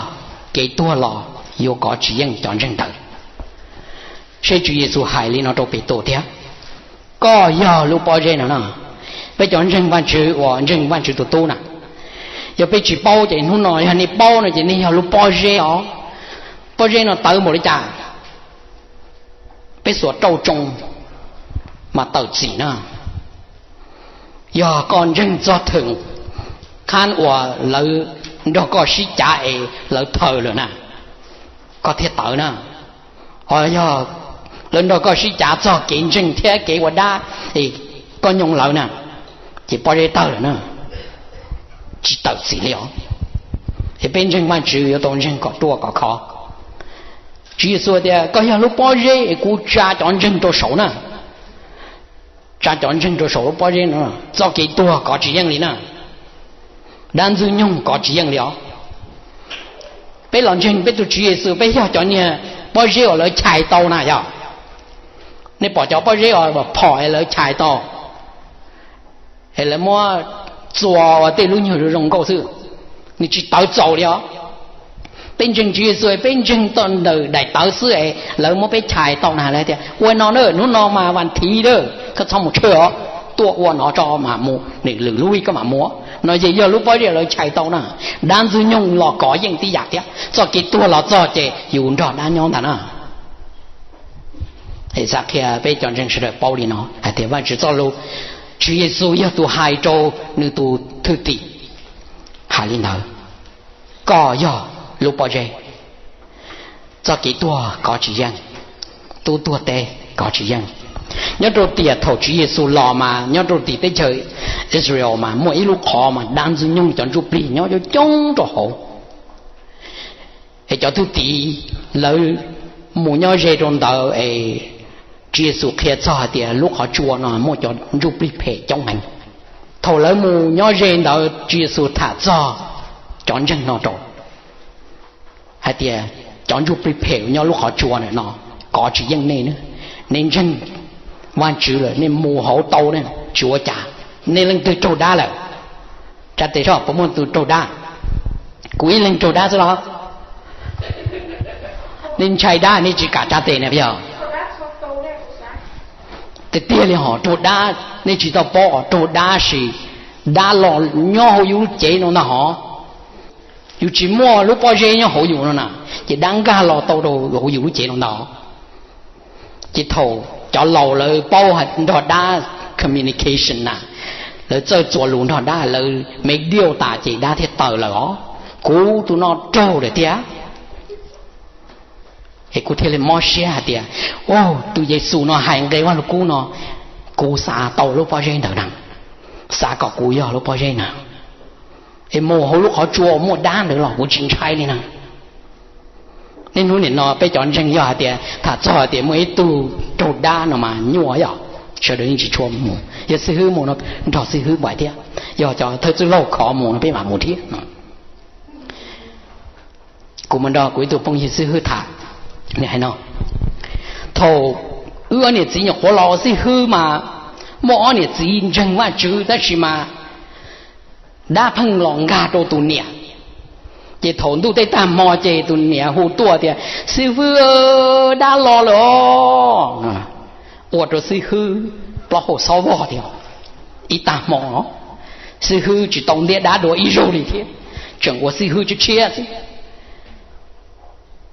kev tuag los yuav kov tsis yeej cov ntseeg ntawd. Seb Tswv Yexus hais li no rau Petus thiab, koj yog lub pob zeb no na. Peb cov ntseeg Vajtswv uas ntseeg Vajtswv tus tub na, yog peb tsis paub ces hnub no yog nej paub no ces nej yog lub pob zeb os. Pob zeb no tawv npaum li cas, peb xuas rauj tsoo mas tawm txim na. Yog koj ntseeg txog theem khab uas lawv nrog koj sib cav es lawv thaws lawm na, koj thiaj tawv na. Ho yog lawv nrog koj sib cav txog kev ntseeg thiab kev ua dab es koj nyoo lawv na, ces pob zeb tawg lawm na, tsis tawm txim li os. Es peb ntseeg Vajtswv yuav tau ntseeg kom ruaj kom khov. Tswv Yexus tias koj yog lub pob zeb es kuv tsa cov ntseeg rau saum na. Tsa cov ntseeg rau saum lub pob zeb no, txoj kev tuag kov tsis yeej li na. Dab ntxwg nyoog kov tsis yeej li os. Peb los ntseeg peb tus Tswv Yexus peb yog cov niag pob zeb uas lawv chais tau na yog. Nej pom cov pob zeb uas phom es lawv chais tau, es lawv muab txua ua tej lub nyuag zoo zoo nkauj xwb, nws tsis tawv txaus li os. Peb ntseeg Tswv Yexus peb ntseeg tau ntawm daim tawv xwb es lawv muab peb chais tau na, lawv tias ua no na, hnub no mas vas thiv na, koj txhob mus tshawj os, tuaj ua no tso mas mus, nws lwm lub vij koj mam mus. No ces yog lub pob zeb lawv chais tau na. Dab ntxwg nyoog los kov yeej tib yam thiab, txoj kev tuag los txog ces yus nrog dab nyob ntag na. Es xav qhia peb cov ntseeg sawv daws paub li no hais tias Vajtswv txoj lus, Tswv Yexus yog tus hais rau nws tus thwj tim, hais li ntawd, koj yog lub pob zeb, txoj kev tuag kov tsis yeej, tub tuag teb kov tsis yeej. Nyob rau tiam thaum Tswv Yexus los mas nyob rau tim teb chaws Israel mas muaj ib lub qhov mas dab ntxwg nyoog cov ntsuj plig nyob coob coob rau hauv. Es cov thwj tim lawv mus nyob ze rau ntawd es Tswv Yexus qhia txog hais tias lub qhov tsua no muaj cov ntsuj plig phem coob heev. Thaum lawv mus nyob ze ntawd Tswv Yexus tham txog cov ntseeg no rau hais tias cov ntsuj plig phem uas nyob lub qhov tsua no kov tsis yeej nej. Nej ntseeg Vajtswv lawm nej mus hauv tau ne tsis ua cas, nej leej twg raug dab lawm? Tsa tes soj puas muaj tus raug dab? Kuv ib leeg raug dab xwb los? Nej ntshai dab nej tsis kam tsa tes na yog? Tiag tiag li hos, raug dab nej tsis tau paub os, raug dab sis dab los nyob hauv yus lub cev no ntag hos. Yus tsis muaj lub pob zeb nyob hauv yus no na, ces dab nkag los tau rau hauv yus lub cev no ntag. Ces thaum cov laus lawv paub nrog dab communication na, lawv txawj txuas lus nrog dab, lawv me diauj tas ces dab thiaj tawm lawm os. Kuv tus no raug lawm tiag. Es kuv thiaj li mob siab hais tias, tus Yexus no hais nqe Vaj Lug Kub no, kuv xav tau lub pob zeb ntawd na, xav kom kuv yog lub pob zeb na, es mus hauv lub qhov tsua uas muaj dab ntawd los kuv tsis ntshai li na. Niaj hnub nim no peb cov ntseeg yog hais tias tham txog hais tias muaj ib tug raug dab no mas nyuaj yog, sawv daws yeej tsis tshua mus, yog xib hwb mus no nrog xib hwb npaim thiab, yog cov thawj txwj laug khov mus no peb mam mus thiab. Kuv mus nrog kuv ib tug phooj ywg xib hwb tham, nws hais no, thaum wb ob niam txiv nyuam qhuav los ua xib hwb mas muaj ob niam txiv ntseeg Vajtswv tab sis mas dab pheej los nkag rau tus niam. Ces thaum ntuj tej tag hmo ces tus niam hu tuaj tias, xib hwb, dab los lawm os. Ua rau xib hwb plaub hau xob vog tiag. Ib tag hmo, xib hwb tsis tau ntiab dab dua ib zaug li thiab, tseem ua xib hwb tshiab tshiab xwb,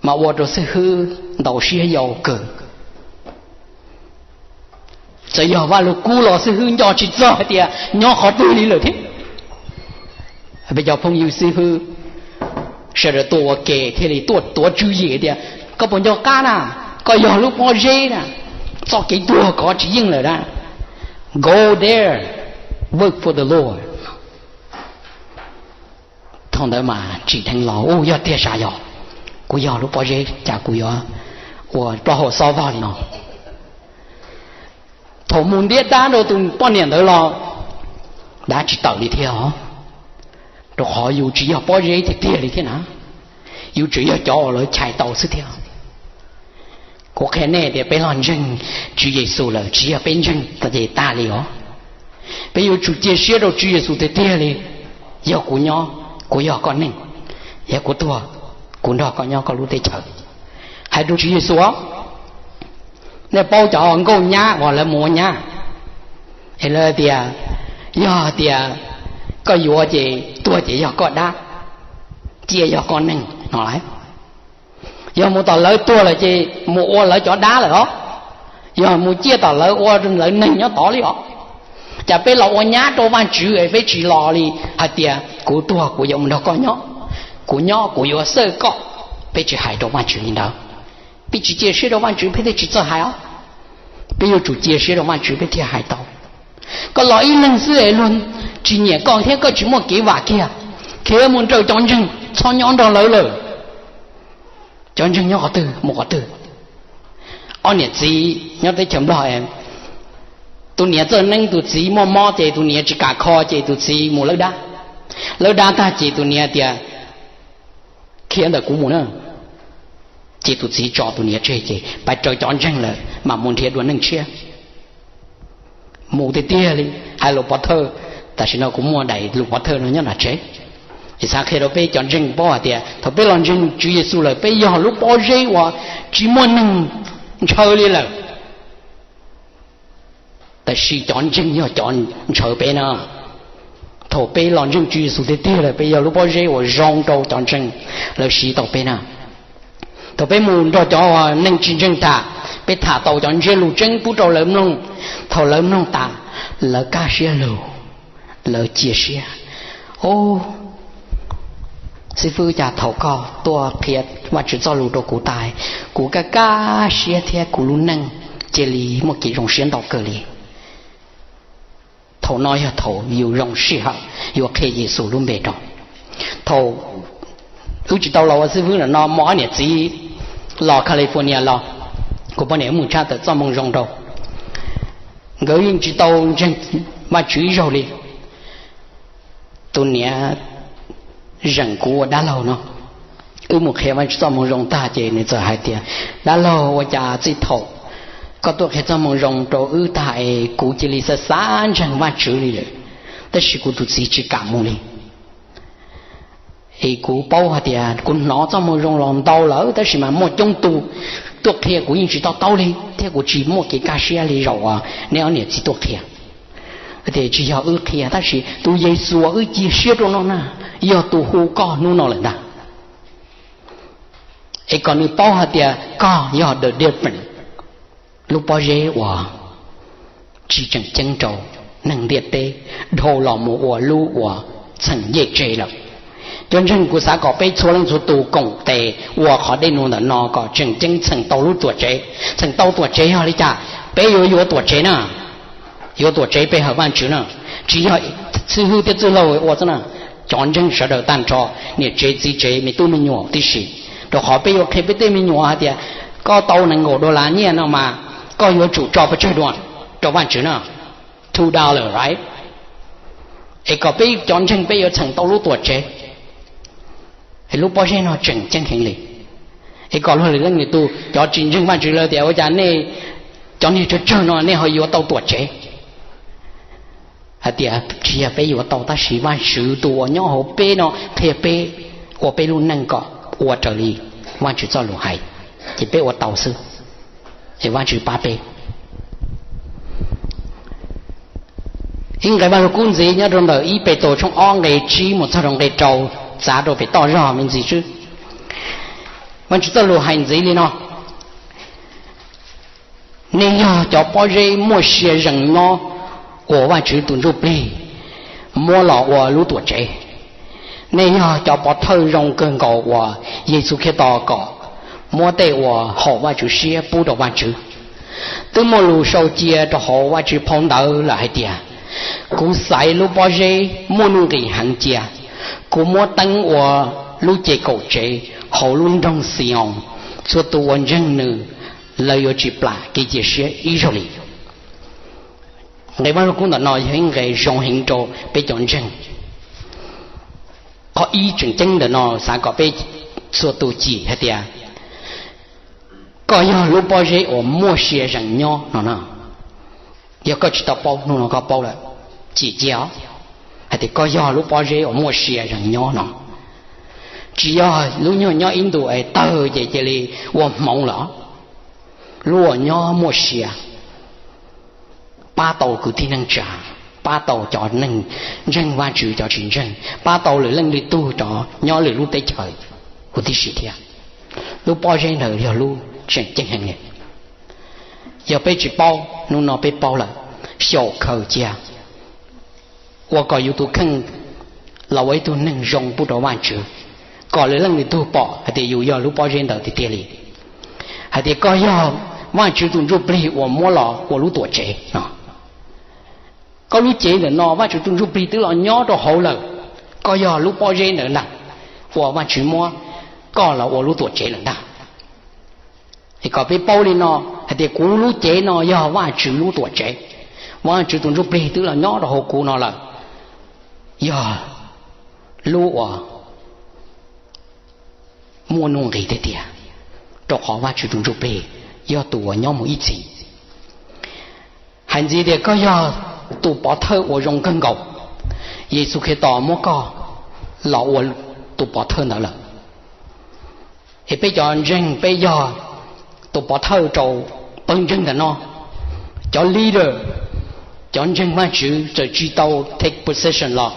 mas ua rau xib hwb ntau siab yau kawg. Txawm yog Vaj Lug Kub los xib hwb nco tsis txog hais tias nyob qhov twg li lawm thiab. Peb cov phooj ywg xib hwb sawv daws tuaj ua ke thiaj li tuaj tuav tswv yim tias, koj puas nco qab na, koj yog lub pob zeb na, txoj kev tuag koj tsis yeej lawm na. Go there, work for the Lord. Thaum ntawd mas tsim dheev los, u, yog tiag sas yog, kuv yog lub pob zeb cas kuv yuav ua plaub hau xob vog li no. Thaum mus ntiab dab rau tus poj niam ntawd los, dab tsis tawm li thiab os, rau qhov yus tsis yog pob zeb tiag tiag li thiab na, yus tseem yog cov uas lawv chais tau xwb thiab. Kuv qhia nej tias peb los ntseeg Tswv Yexus lawm tsis yog peb ntseeg tag ces tag li os. Peb yuav tsum cia siab rau Tswv Yexus tiag tiag li. Yog kuv nyob, kuv yog koj neeg, yog kuv tuag, kuv nrog koj nyob koj lub teb chaws. Hais rau Tswv Yexus os. Nej paub cov nkauj nyab uas lawv mus ua nyab, es lawv tias, yog tias koj yuav ces tuag ces yog koj dab, cia yog koj neeg no lawm. Yog mus tom lawv tuag lawm ces mus ua lawv cov dab lawm os. Yog mus ciaj tom lawv ua lawv neeg nyob tod li os. Cas peb los ua nyab rau Vajtswv es peb tsis los li hais tias kuv tuag kuv yuav mus nrog koj nyob, kuv nyob kuv yuav xawj koj? Peb tsis hais rau Vajtswv li ntawd. Peb tsis cia siab rau Vajtswv peb thiaj tsis txawj hais os. Peb yuav tsum cia siab rau Vajtswv peb thiaj hais tau. Koj los ib leeg xwb es luag tsis nyiam koj thiab koj tsis muaj kev vam kiag, khiav mus nrog cov ntseeg, txhob nyob nrog lawv lawm. Cov ntseeg nyob qhov twg mus qhov twg. Ob niam txiv nyob teb chaws Nplog, tus niam txawj neeb, tus txiv muaj mob ces tus niam tsis kam kho ces tus txiv mus lawb dab. Lawb dab tag ces tus niam tias, khiav ntawm kuv mus na. Ces tus txiv tso tus niam tseg ces pais raws cov ntseeg lawm mam mus nrhiav dua neej tshiab. Mus tiag tiag li, hais lus pov thawj. Tam sim no kuv muaj daim lus pov thawj no nyob nram tsev, es xav qhia rau peb cov ntseeg paub hais tias thaum peb los ntseeg Tswv Yexus lawm peb yog lub pob zeb uas tsis muaj neeg ntshaw li lawm. Tab sis cov ntseeg yog cov ntshaw peb na. Thaum peb los ntseeg Tswv Yexus tiag tiag lawm peb yog lub pob zeb uas zoo rau cov ntseeg, lawv siv tau peb na. Thaum peb mus nrog cov neeg tsis ntseeg tham, peb tham tau cov ntsiab lus tseeb pub rau lawv mloog. Thaum lawv mloog tas, lawv kaj siab lug, lawv cia siab. Au, xib fwb, cas thaum koj tuaj qhia Vajtswv txoj lus rau kuv tas, kuv kaj kaj siab thiab kuv lub neej cia li muaj kev zoo siab ntau kawg li. Thaum no yog thaum yus zoo sij hawm yuav qhia Yexus lub npe rau. Thaum wb tsis tau los ua xib fwb no, muaj ob niam txiv los California los, kuv poj niam wb mus tshaj tawm txoj moo zoo rau. Nkawd yeej tsis tau ntseeg Vajtswv ib zaug li. Tus niam zeem kuv ua dab laug no. Wb mus qhia Vajtswv txoj moo zoo tag ces nws txawm hais tias, dab laug, ua cas txij thaum koj tuaj qhia txoj moo zoo rau wb tag es kuv cia li xav xav ntseeg Vajtswv li lawm, tab sis kuv tus txiv tsis kam mus li. Es kuv paub hais tias kuv hnov txoj moo zoo los ntau lawm, tab sis mas muaj coob tus tuaj qhia kuv yeej tsis to taub li, thiab kuv tsis muaj kev kaj siab li zaum uas nej ob niam txiv tuaj qhia. Tias tsis yog wb qhia, tab sis tus Yexus uas wb cia siab rau no na, yog tus hu koj hnub no lawm ntag. Es kom nws paub hais tias koj yog the difference, lub pob zeb uas tsis tseem ceeb rau neeg ntiaj teb, dhau los mus ua lub uas txheem yej tsev lawm. Cov ntseeg, kuv xav kom peb txhua leej txhua tus koom tes ua qhov dej num ntawm no kom tseem ceeb txheem tau lub tuam tsev. Txheem tau tuam tsev yog li cas? Peb yuav yuav tuam tsev na. Yuav tuam tsev pe hawm Vajtswv na, tsis yog xib hwb thiab txwj laug ua xwb na, cov ntseeg sawv daws tag nrho, niam tsev txiv tsev, me tub me nyuam tib si. Rau qhov peb yuav qhia peb tej me nyuam hais tias koj tau nees nkaum dollar nyiaj no mas koj yuav tsum tso pes tsawg dua rau Vajtswv na? Two dollar, right? Es kom peb cov ntseeg peb yuav txheem tau lub tuam tsev. Es lub pob zeb no tseem ceeb heev li. Es kom luag lwm leej lwm tus, cov tsis ntseeg Vajtswv lawv tias ua cas nej cov niag tsawg tsawg no nej ho yuav tau tuam tsev? Hais tias tsis yog peb yuav tau, tab sis Vajtswv tus uas nyob hauv peb no qhia peb ua peb lub neej kom ua raws li Vajtswv txoj lus hais, ces peb ua tau xwb. Es Vajtswv pab peb. Ib nqe Vaj Lug Kub ntxiv nyob rau ntawm ib Petus tshooj ob nqe tsib mus txog rau nqe rau, txav rau pem toj zog me ntsis xwb. Vajtswv txoj lus hais ntxiv li no: Nej yog cov pob zeb muaj sia zees nyob uas Vajtswv tus Ntsujplig muab los ua lub tuam tsev. Nej yog cov pov thawj zoo kawg nkaus uas Yexus Khetos kom muab tej uas haum Vajtswv siab pub rau Vajtswv. Twb muaj lus sau cia rau hauv Vajtswv phau ntawv lawm hais tias, kuv xaiv lub pob zeb muaj nuj nqis heev cia, kuv muab teeb ua lub ces kaum tsev hauv lub nroog Xi-oos, txhua tus uas ntseeg nws, lawv yuav tsis plam kev cia siab ib zaug li. Nqe Vaj Lug Kub ntawm no yog ib nqe zoo heev rau peb cov ntseeg. Qhov ib tseem ceeb ntawm no xav kom peb txhua tus cim hais tias, koj yog lub pob zeb uas muaj sia zees nyob no na. Yog koj tsis tau paub, hnub no koj paub lawm, cim cia os, hais tias koj yog lub pob zeb uas muaj sia zees nyob no. Tsis yog lub nyuag nyob ib ntus es tawg ces cia li ua hmoov lawm. Lub uas nyob muaj sia, pab tau kwv tij neej tsa, pab tau cov neeg ntseeg Vajtswv, cov tsis ntseeg, pab tau lwm leej lwm tug rov nyob lwm lub teb chaws huv tib si thiab. Lub pob zeb ntawd yog lub tseem ceeb heev li. Yog peb tsis paub, hnub no peb paub lawm, xyaum khaws cia, ua kom yus tus kheej los ua ib tug neeg zoo pub rau Vajtswv, kom lwm leej lwm tug pom hais tias yus yog lub pob zeb ntawd tiag tiag li, hais tias koj yog Vajtswv tus Ntsujplig uas muab los ua lub tuam tsev no. Koj lub cev ntawm no Vajtswv tus Ntsujplig twb los nyob rau hauv lawm, koj yog lub pob zeb ntawd ntag, uas Vajtswv muab koj los ua lub tuam tsev lawm ntag. Es kom peb paub li no, hais tias kuv lub cev no yog Vajtswv lub tuam tsev, Vajtswv tus Ntsujplig twb los nyob rau hauv kuv no lawm, yog lub uas muaj nuj nqis tiag tiag, rau qhov Vajtswv tus Ntsujplig yog tus uas nyob mus ib txhis. Hais ntxiv tias koj yog tus pov thawj uas zoo kawg nkaus, Yexus Khetos muab koj los ua tus pov thawj ntawd lawm. Es peb cov ntseeg peb yog tus pov thawj rau pawg ntseeg ntawm no. Cov leader, cov ntseeg Vajtswv txawm tsis tau take position los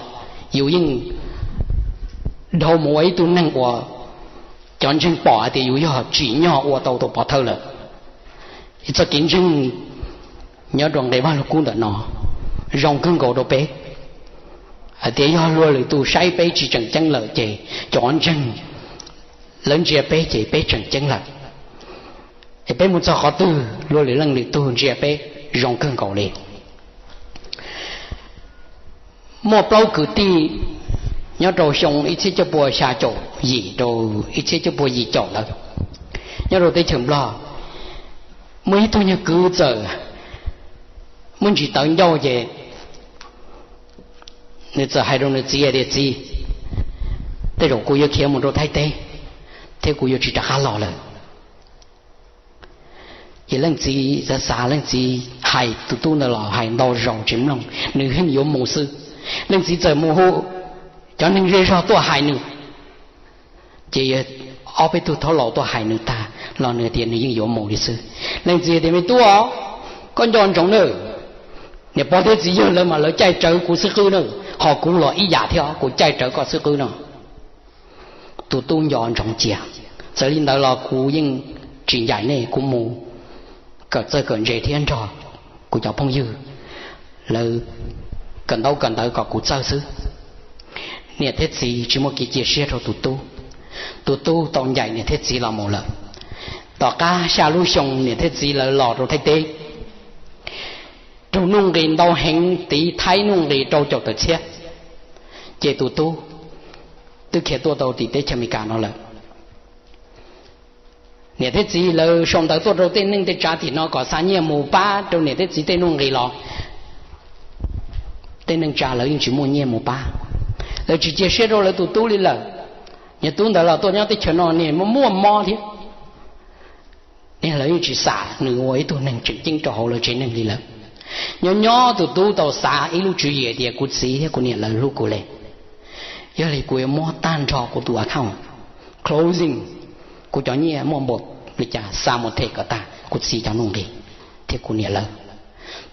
yus yeej dhau mus ua ib tug neeg uas cov ntseeg pom hais tias yus yog tsim nyog ua tau tus pov thawj lawm. Es txoj kev ntseeg nyob rau nqe Vaj Lug Kub ntawm no zoo kawg nkaus rau peb, hais tias yog luag lwm tus saib peb tsis tseem ceeb lawm ces cov ntseeg lawv ntsia peb ces peb tseem ceeb lawm. Es peb mus txog qhov twg luag lwm leej lwm tug ntsia peb zoo kawg nkaus li. Muaj plaub kwv tij nyob rau xyoo ib txhiab cuaj pua xya caum yim rau ib txhiab cuaj pua yim caum ntawd, nyob rau teb chaws Nplog, muaj ib tug nyuag kwv txawm muaj ntsis tawv ncauj ces nws txawm hais rau nws txiv tias, Txiv, tej zaum kuv yuav khiav mus rau Thaib teb thiab kuv yuav tsis rov qab los lawm. Ces leej txiv xav xav, leej txiv hais tus tub ntawd los hais ntau zaus tsis mloog, nws yeej yuav mus xwb. Leej txiv txawm mus hu cov neeg zej zog tuaj hais nws, Ces ob peb tug thaub laus tuaj hais nws tag los nws tias nws yeej yuav mus li xwb. Leej txiv tias, Me tub, koj nco ntsoov nawb, niam pog thiab txiv yawg lawv mas lawv caij rawv kuv xwb qwb na, ho kuv los ib yam thiab, kuv caij rawv koj xwb qwb no. Tus tub nco ntsoov cia, Txawm li ntawd los kuv yeej tsis ncaim nej, kuv mus kawm txawj kawm ntse thiab nrog kuv cov phooj ywg lawv kawm ntaub kawm ntawv kom kuv txawj xwb. Niam thiab txiv tsis muaj kev cia siab rau tus tub. Tus tub tau ncaim niam thiab txiv los mus lawm. Tom qab xya lub xyoo niam thiab txiv lawv los rau Thaib teb, raug nuj nqis ntau heev, tiv thaib nuj nqis rau caum tawm txhiab, ces tus tub twb khiav tuaj tau tim teb chaws Amelikas no lawm. Niam thiab txiv lawv sau ntawv tuaj rau tej neej tej tsav tim no kom xa nyiaj mus pab rau niam thiab txiv tej nuj nqis los tej neej tsa lawv yeej tsis muaj nyiaj mus pab. Lawv tsis cia siab rau lawv tus tub li lawm. Niag tub ntawd los tuaj nyob teb chaws no niag muaj muaj mob thiab, ne lawv yeej tsis xam nws ua ib tug neeg tseem ceeb rau hauv lawv tsev neeg li lawm. Nyob nyob tus tub tau xav ib lub tswv yim tias, Kuv txiv thiab kuv niam lawv hlub kuv li, yog li kuv yuav muab tag nrho kuv tus account closing, kuv cov nyiaj muaj npaum li cas xa mus them kom tag kuv txiv cov nuj nqis thiab kuv niam lawv.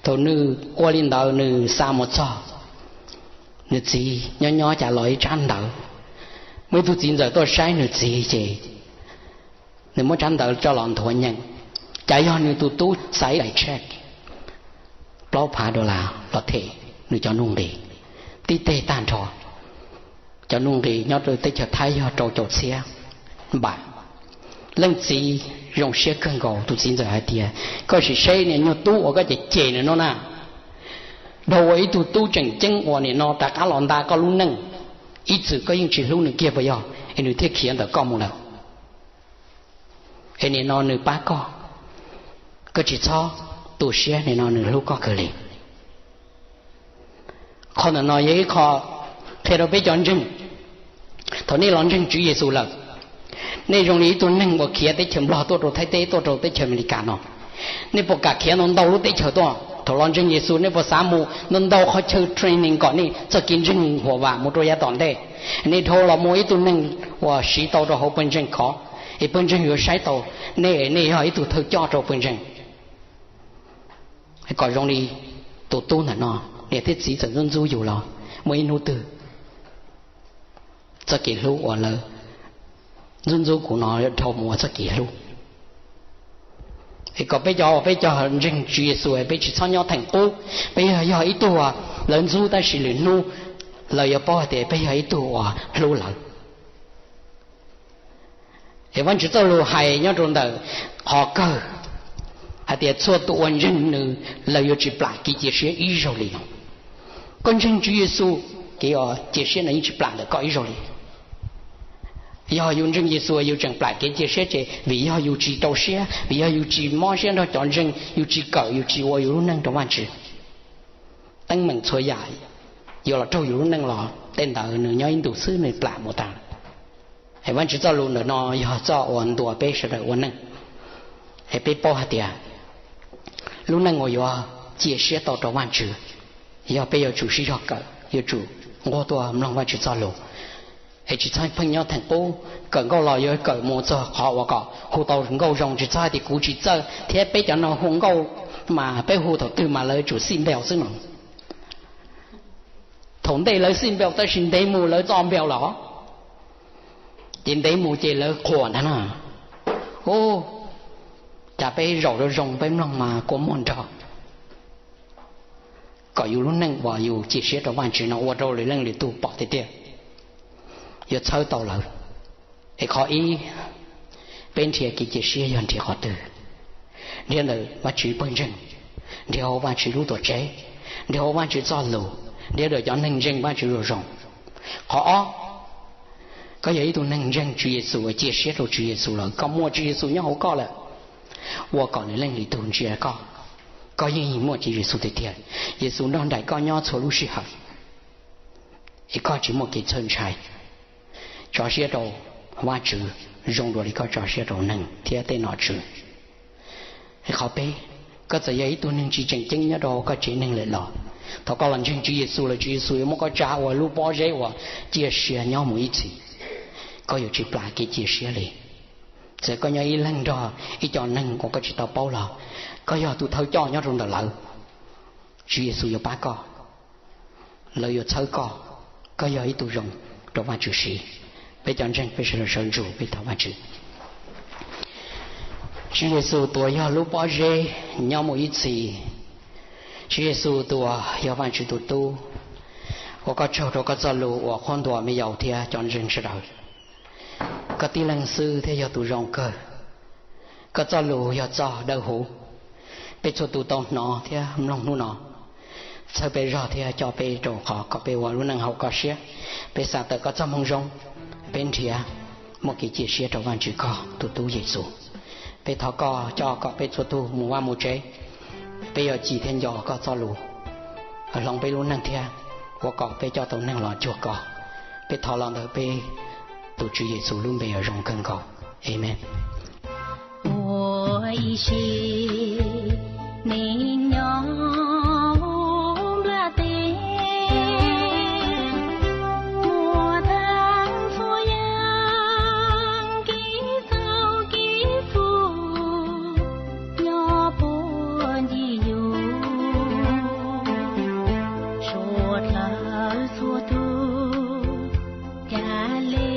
Thaum nws ua li ntawd nws xa mus txog, nws txiv nyob nyob cas los ib tsab ntawv, muaj ib tug txiv ntxawm tuaj saib nws txiv ces nws muab tsab ntawv coj los nthuav nyeem, cas yog nws tus tub xa ib daim check plaub phav dollar los them nws cov nuj nqis tib teg tag nrho. Cov nuj nqis nyob rau teb chaws Thaib yog rau caum txhiab npam. Leej txiv zoo siab kawg nkaus, tus txiv ntxawm hais tias, Koj sim saib niag nyuag tub uas koj cem cem nws no na, dhau ua ib tug tub tseem ceeb uas nim no rov qab los nta koj lub neej, ib txwm koj yeej tsis hlub nws kiag puas yog es nws thiaj khiav ntawm koj mus lawm. Es nim no nws pab koj, koj tsis txhob tu siab, nim no nws hlub koj kawg li. Qhov ntawm no yog ib qho qhia rau peb cov ntseeg, thaum nej los ntseeg Tswv Yexus lawm, nej zoo li ib tug neeg uas khiav teb chaws Nplog tuaj rau Thaib teb, tuaj rau teb chaws Amelikas no. Nej puas kam khiav ntau ntau lub teb chaws tuaj? Thaum los ntseeg Yexus nej puas xav mus ntau ntau qhov chaw training kom nej txoj kev ntseeg huam vam mus rau yav tom ntej? Nej dhau los mus ib tug neeg uas siv tau rau hauv pawg ntseeg khov, es pawg ntseeg yuav saib tau nej, nej yog ib tug thawj coj rau pawg ntseeg. Kom zoo li tus tub ntawm no, niam thiab txiv txawm ntxub ntxub yus los muaj ib hnub twg txoj kev hlub uas lawv ntxub ntxub kuv no dhau mus ua txoj kev hlub. Es kom peb cov uas peb cov ntseeg Tswv Yexus peb tsis txhob nyob theem qub, peb yog, yog ib tug uas lawv ntxub tab sis lwm hnub lawv yuav paub hais tias peb yog ib tug uas hlub lawv. Es Vajtswv txoj lus hais nyob rau ntawm qhov kawg hais tias txhua tus uas ntseeg nws, lawv yuav tsis plam kev cia siab ib zaug li no. Koj ntseeg Tswv Yexus, kev cia siab no yeej tsis plam ntawm koj ib zaug li. Yog yus ntseeg Yexus yus tseem plam kev cia siab ces vim yog yus tsis rau siab, vim yog yus tsis mob siab nrog cov ntseeg, yus tsis kawm, yus tsis ua yus lub neej rau Vajtswv. Teeb meem txhua yam yuav los raug yus lub neej los tej ntawd nws nyob ib ntus xwb nws plam mus tas. Vajtswv txoj lus ntawm no yog txoj uas ntuas peb sawv daws ua neej, es peb paub hais tias lub neej uas yuav cia siab tau rau Vajtswv, yog peb yuav tsum sib zog kawm, yuav tsum nquag tuaj mloog Vajtswv txoj lus. Es tsis txhob pheej nyob theem qub, kawm nkauj los yuav kawm mus txog qhov uas kom hu tau nkauj zoo, tsis txhob hais tias kuv tsis txawj thiab peb cov no hu nkauj mas peb hu thaum twg mas lawv tsum xij npeus xwb no. Thaum ntej lawv xij npeus tab sis ntev mus lawv txo npeus lawm, ces ntev mus ces lawv qhuas ntag na. Ub, cas peb zaum zoo zoo peb mloog mas kua muag nrog. Kom yus lub neej uas yus cia siab rau Vajtswv no ua rau lwm leej lwm tug pom tiag tiag, yuav txhawb tau lawv. Es qhov ib, peb nrhiav kev cia siab yog nrhiav qhov twg? Nrhiav ntawm Vajtswv pawg ntseeg, nrhiav hauv Vajtswv lub tuam tsev, nrhiav hauv Vajtswv txoj lus, nrhiav ntawm cov neeg ntseeg Vajtswv zoo zoo. Qhov ob, koj yog ib tug neeg ntseeg Tswv Yexus, cia siab rau Tswv Yexus lawm, koj muaj Tswv Yexus nyob hauv koj lawm, ua kom lwm leej lwm tug ntsia koj, koj yeej muaj Tswv Yexus tiag tiag. Yexus nrog nraim koj nyob txhua lub sij hawm, es koj tsis muaj kev txhawj ntshai. Tso siab rau Vajtswv zoo dua li koj tso siab rau neeg thiab tej nom tswv. Qhov peb, koj txawm yog ib tug neeg tsis tseem ceeb nyob rau koj tsev neeg lawm los, thaum koj los ntseeg Tswv Yexus lawm, Tswv Yexus yuav muab koj tsa ua lub pob zeb uas cia siab nyob mus ib txhis. koj yuav tsis plam kev cia siab li. Txawm koj nyob ib leeg nrog ib co neeg uas koj tsis tau paub los, koj yog tus thawj coj nyob rau ntawm lawv, Tswv Yexus yuav pab koj. Lawv yuav txhawb koj, koj yog ib tug zoo rau Vajtswv siv. Peb cov ntseeg peb sawv daws sawv ntsug peb thov Vajtswv. Tswv Yexus tus uas yog lub pob zeb nyob mus ib txhis, Tswv Yexus tus uas yog Vajtswv tus Tub, ua koj tsaug rau koj txoj lus uas qhuab ntuas me yaus thiab cov ntseeg sawv daws. Koj tib leeg xwb thiaj yog tus zoo kawg. Koj txoj lus yog txoj dawb huv, peb txhua tus tau hnov thiab mloog hnub no. Txhawb peb zog thiab coj peb rau qhov kom peb ua lub neej haum koj siab. Peb xa tawm koj txoj moo zoo, peb nrhiav muaj kev cia siab rau Vajtswv koj tus Tub Yexus. Peb thov koj coj kom peb txhua tus mus vaj mus tsev, peb yuav cim thiab nco koj txoj lus hloov peb lub neej thiab ua kom peb coj tau neeg los cuag koj. Peb thov los ntawm peb tus Tswv Yexus lub npe uas zoo kawg nkaus. Amees. Ua ib sim neej nyob hauv nplaj teb, muaj tag txhua yam kev txhaum kev txhum nyob puag ncig yus. Suav dlawg txhua tus, yam li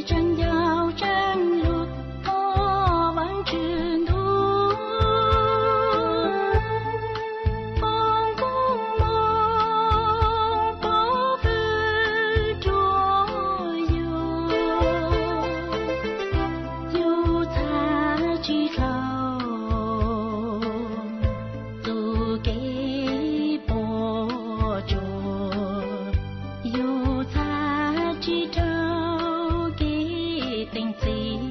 tseem nco tseem lug thov Vaajtswv ntuj, foom koob moov pov hwm rua yus, yus txhaj tsi dhau txuj kev puas tsuaj, yus txhaj tsi dhau kev teem txim.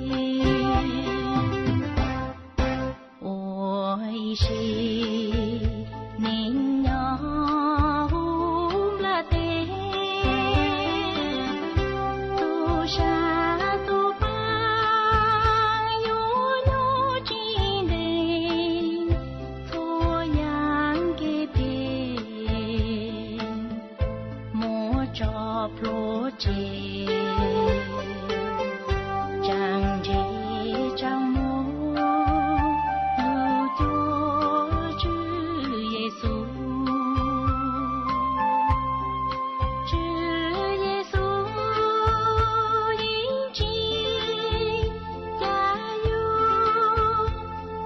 Ua ib sim neej nyob hauv nplaj teb, tus sab tus paab yuav nyob tsis ntees, txhua yaam kev phem muab tso plhuav tseg, tsaam ntseg tsaam muaj lug cuag Tswv Yexus. Tswv Yexus yeej tsim ca yus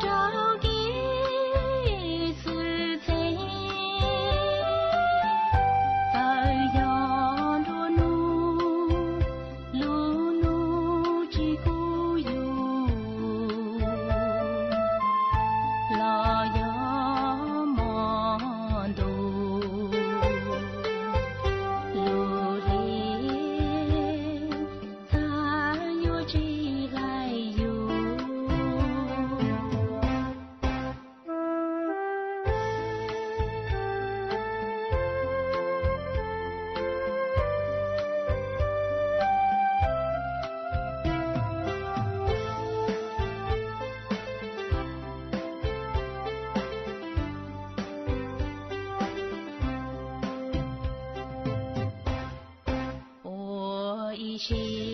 rau kev xwm txheej, txawm yog nruab nub lub nub tsis kub yus, los yog mo ntu lub hli txhaj yuav tsis hlais yus. Ua ib sim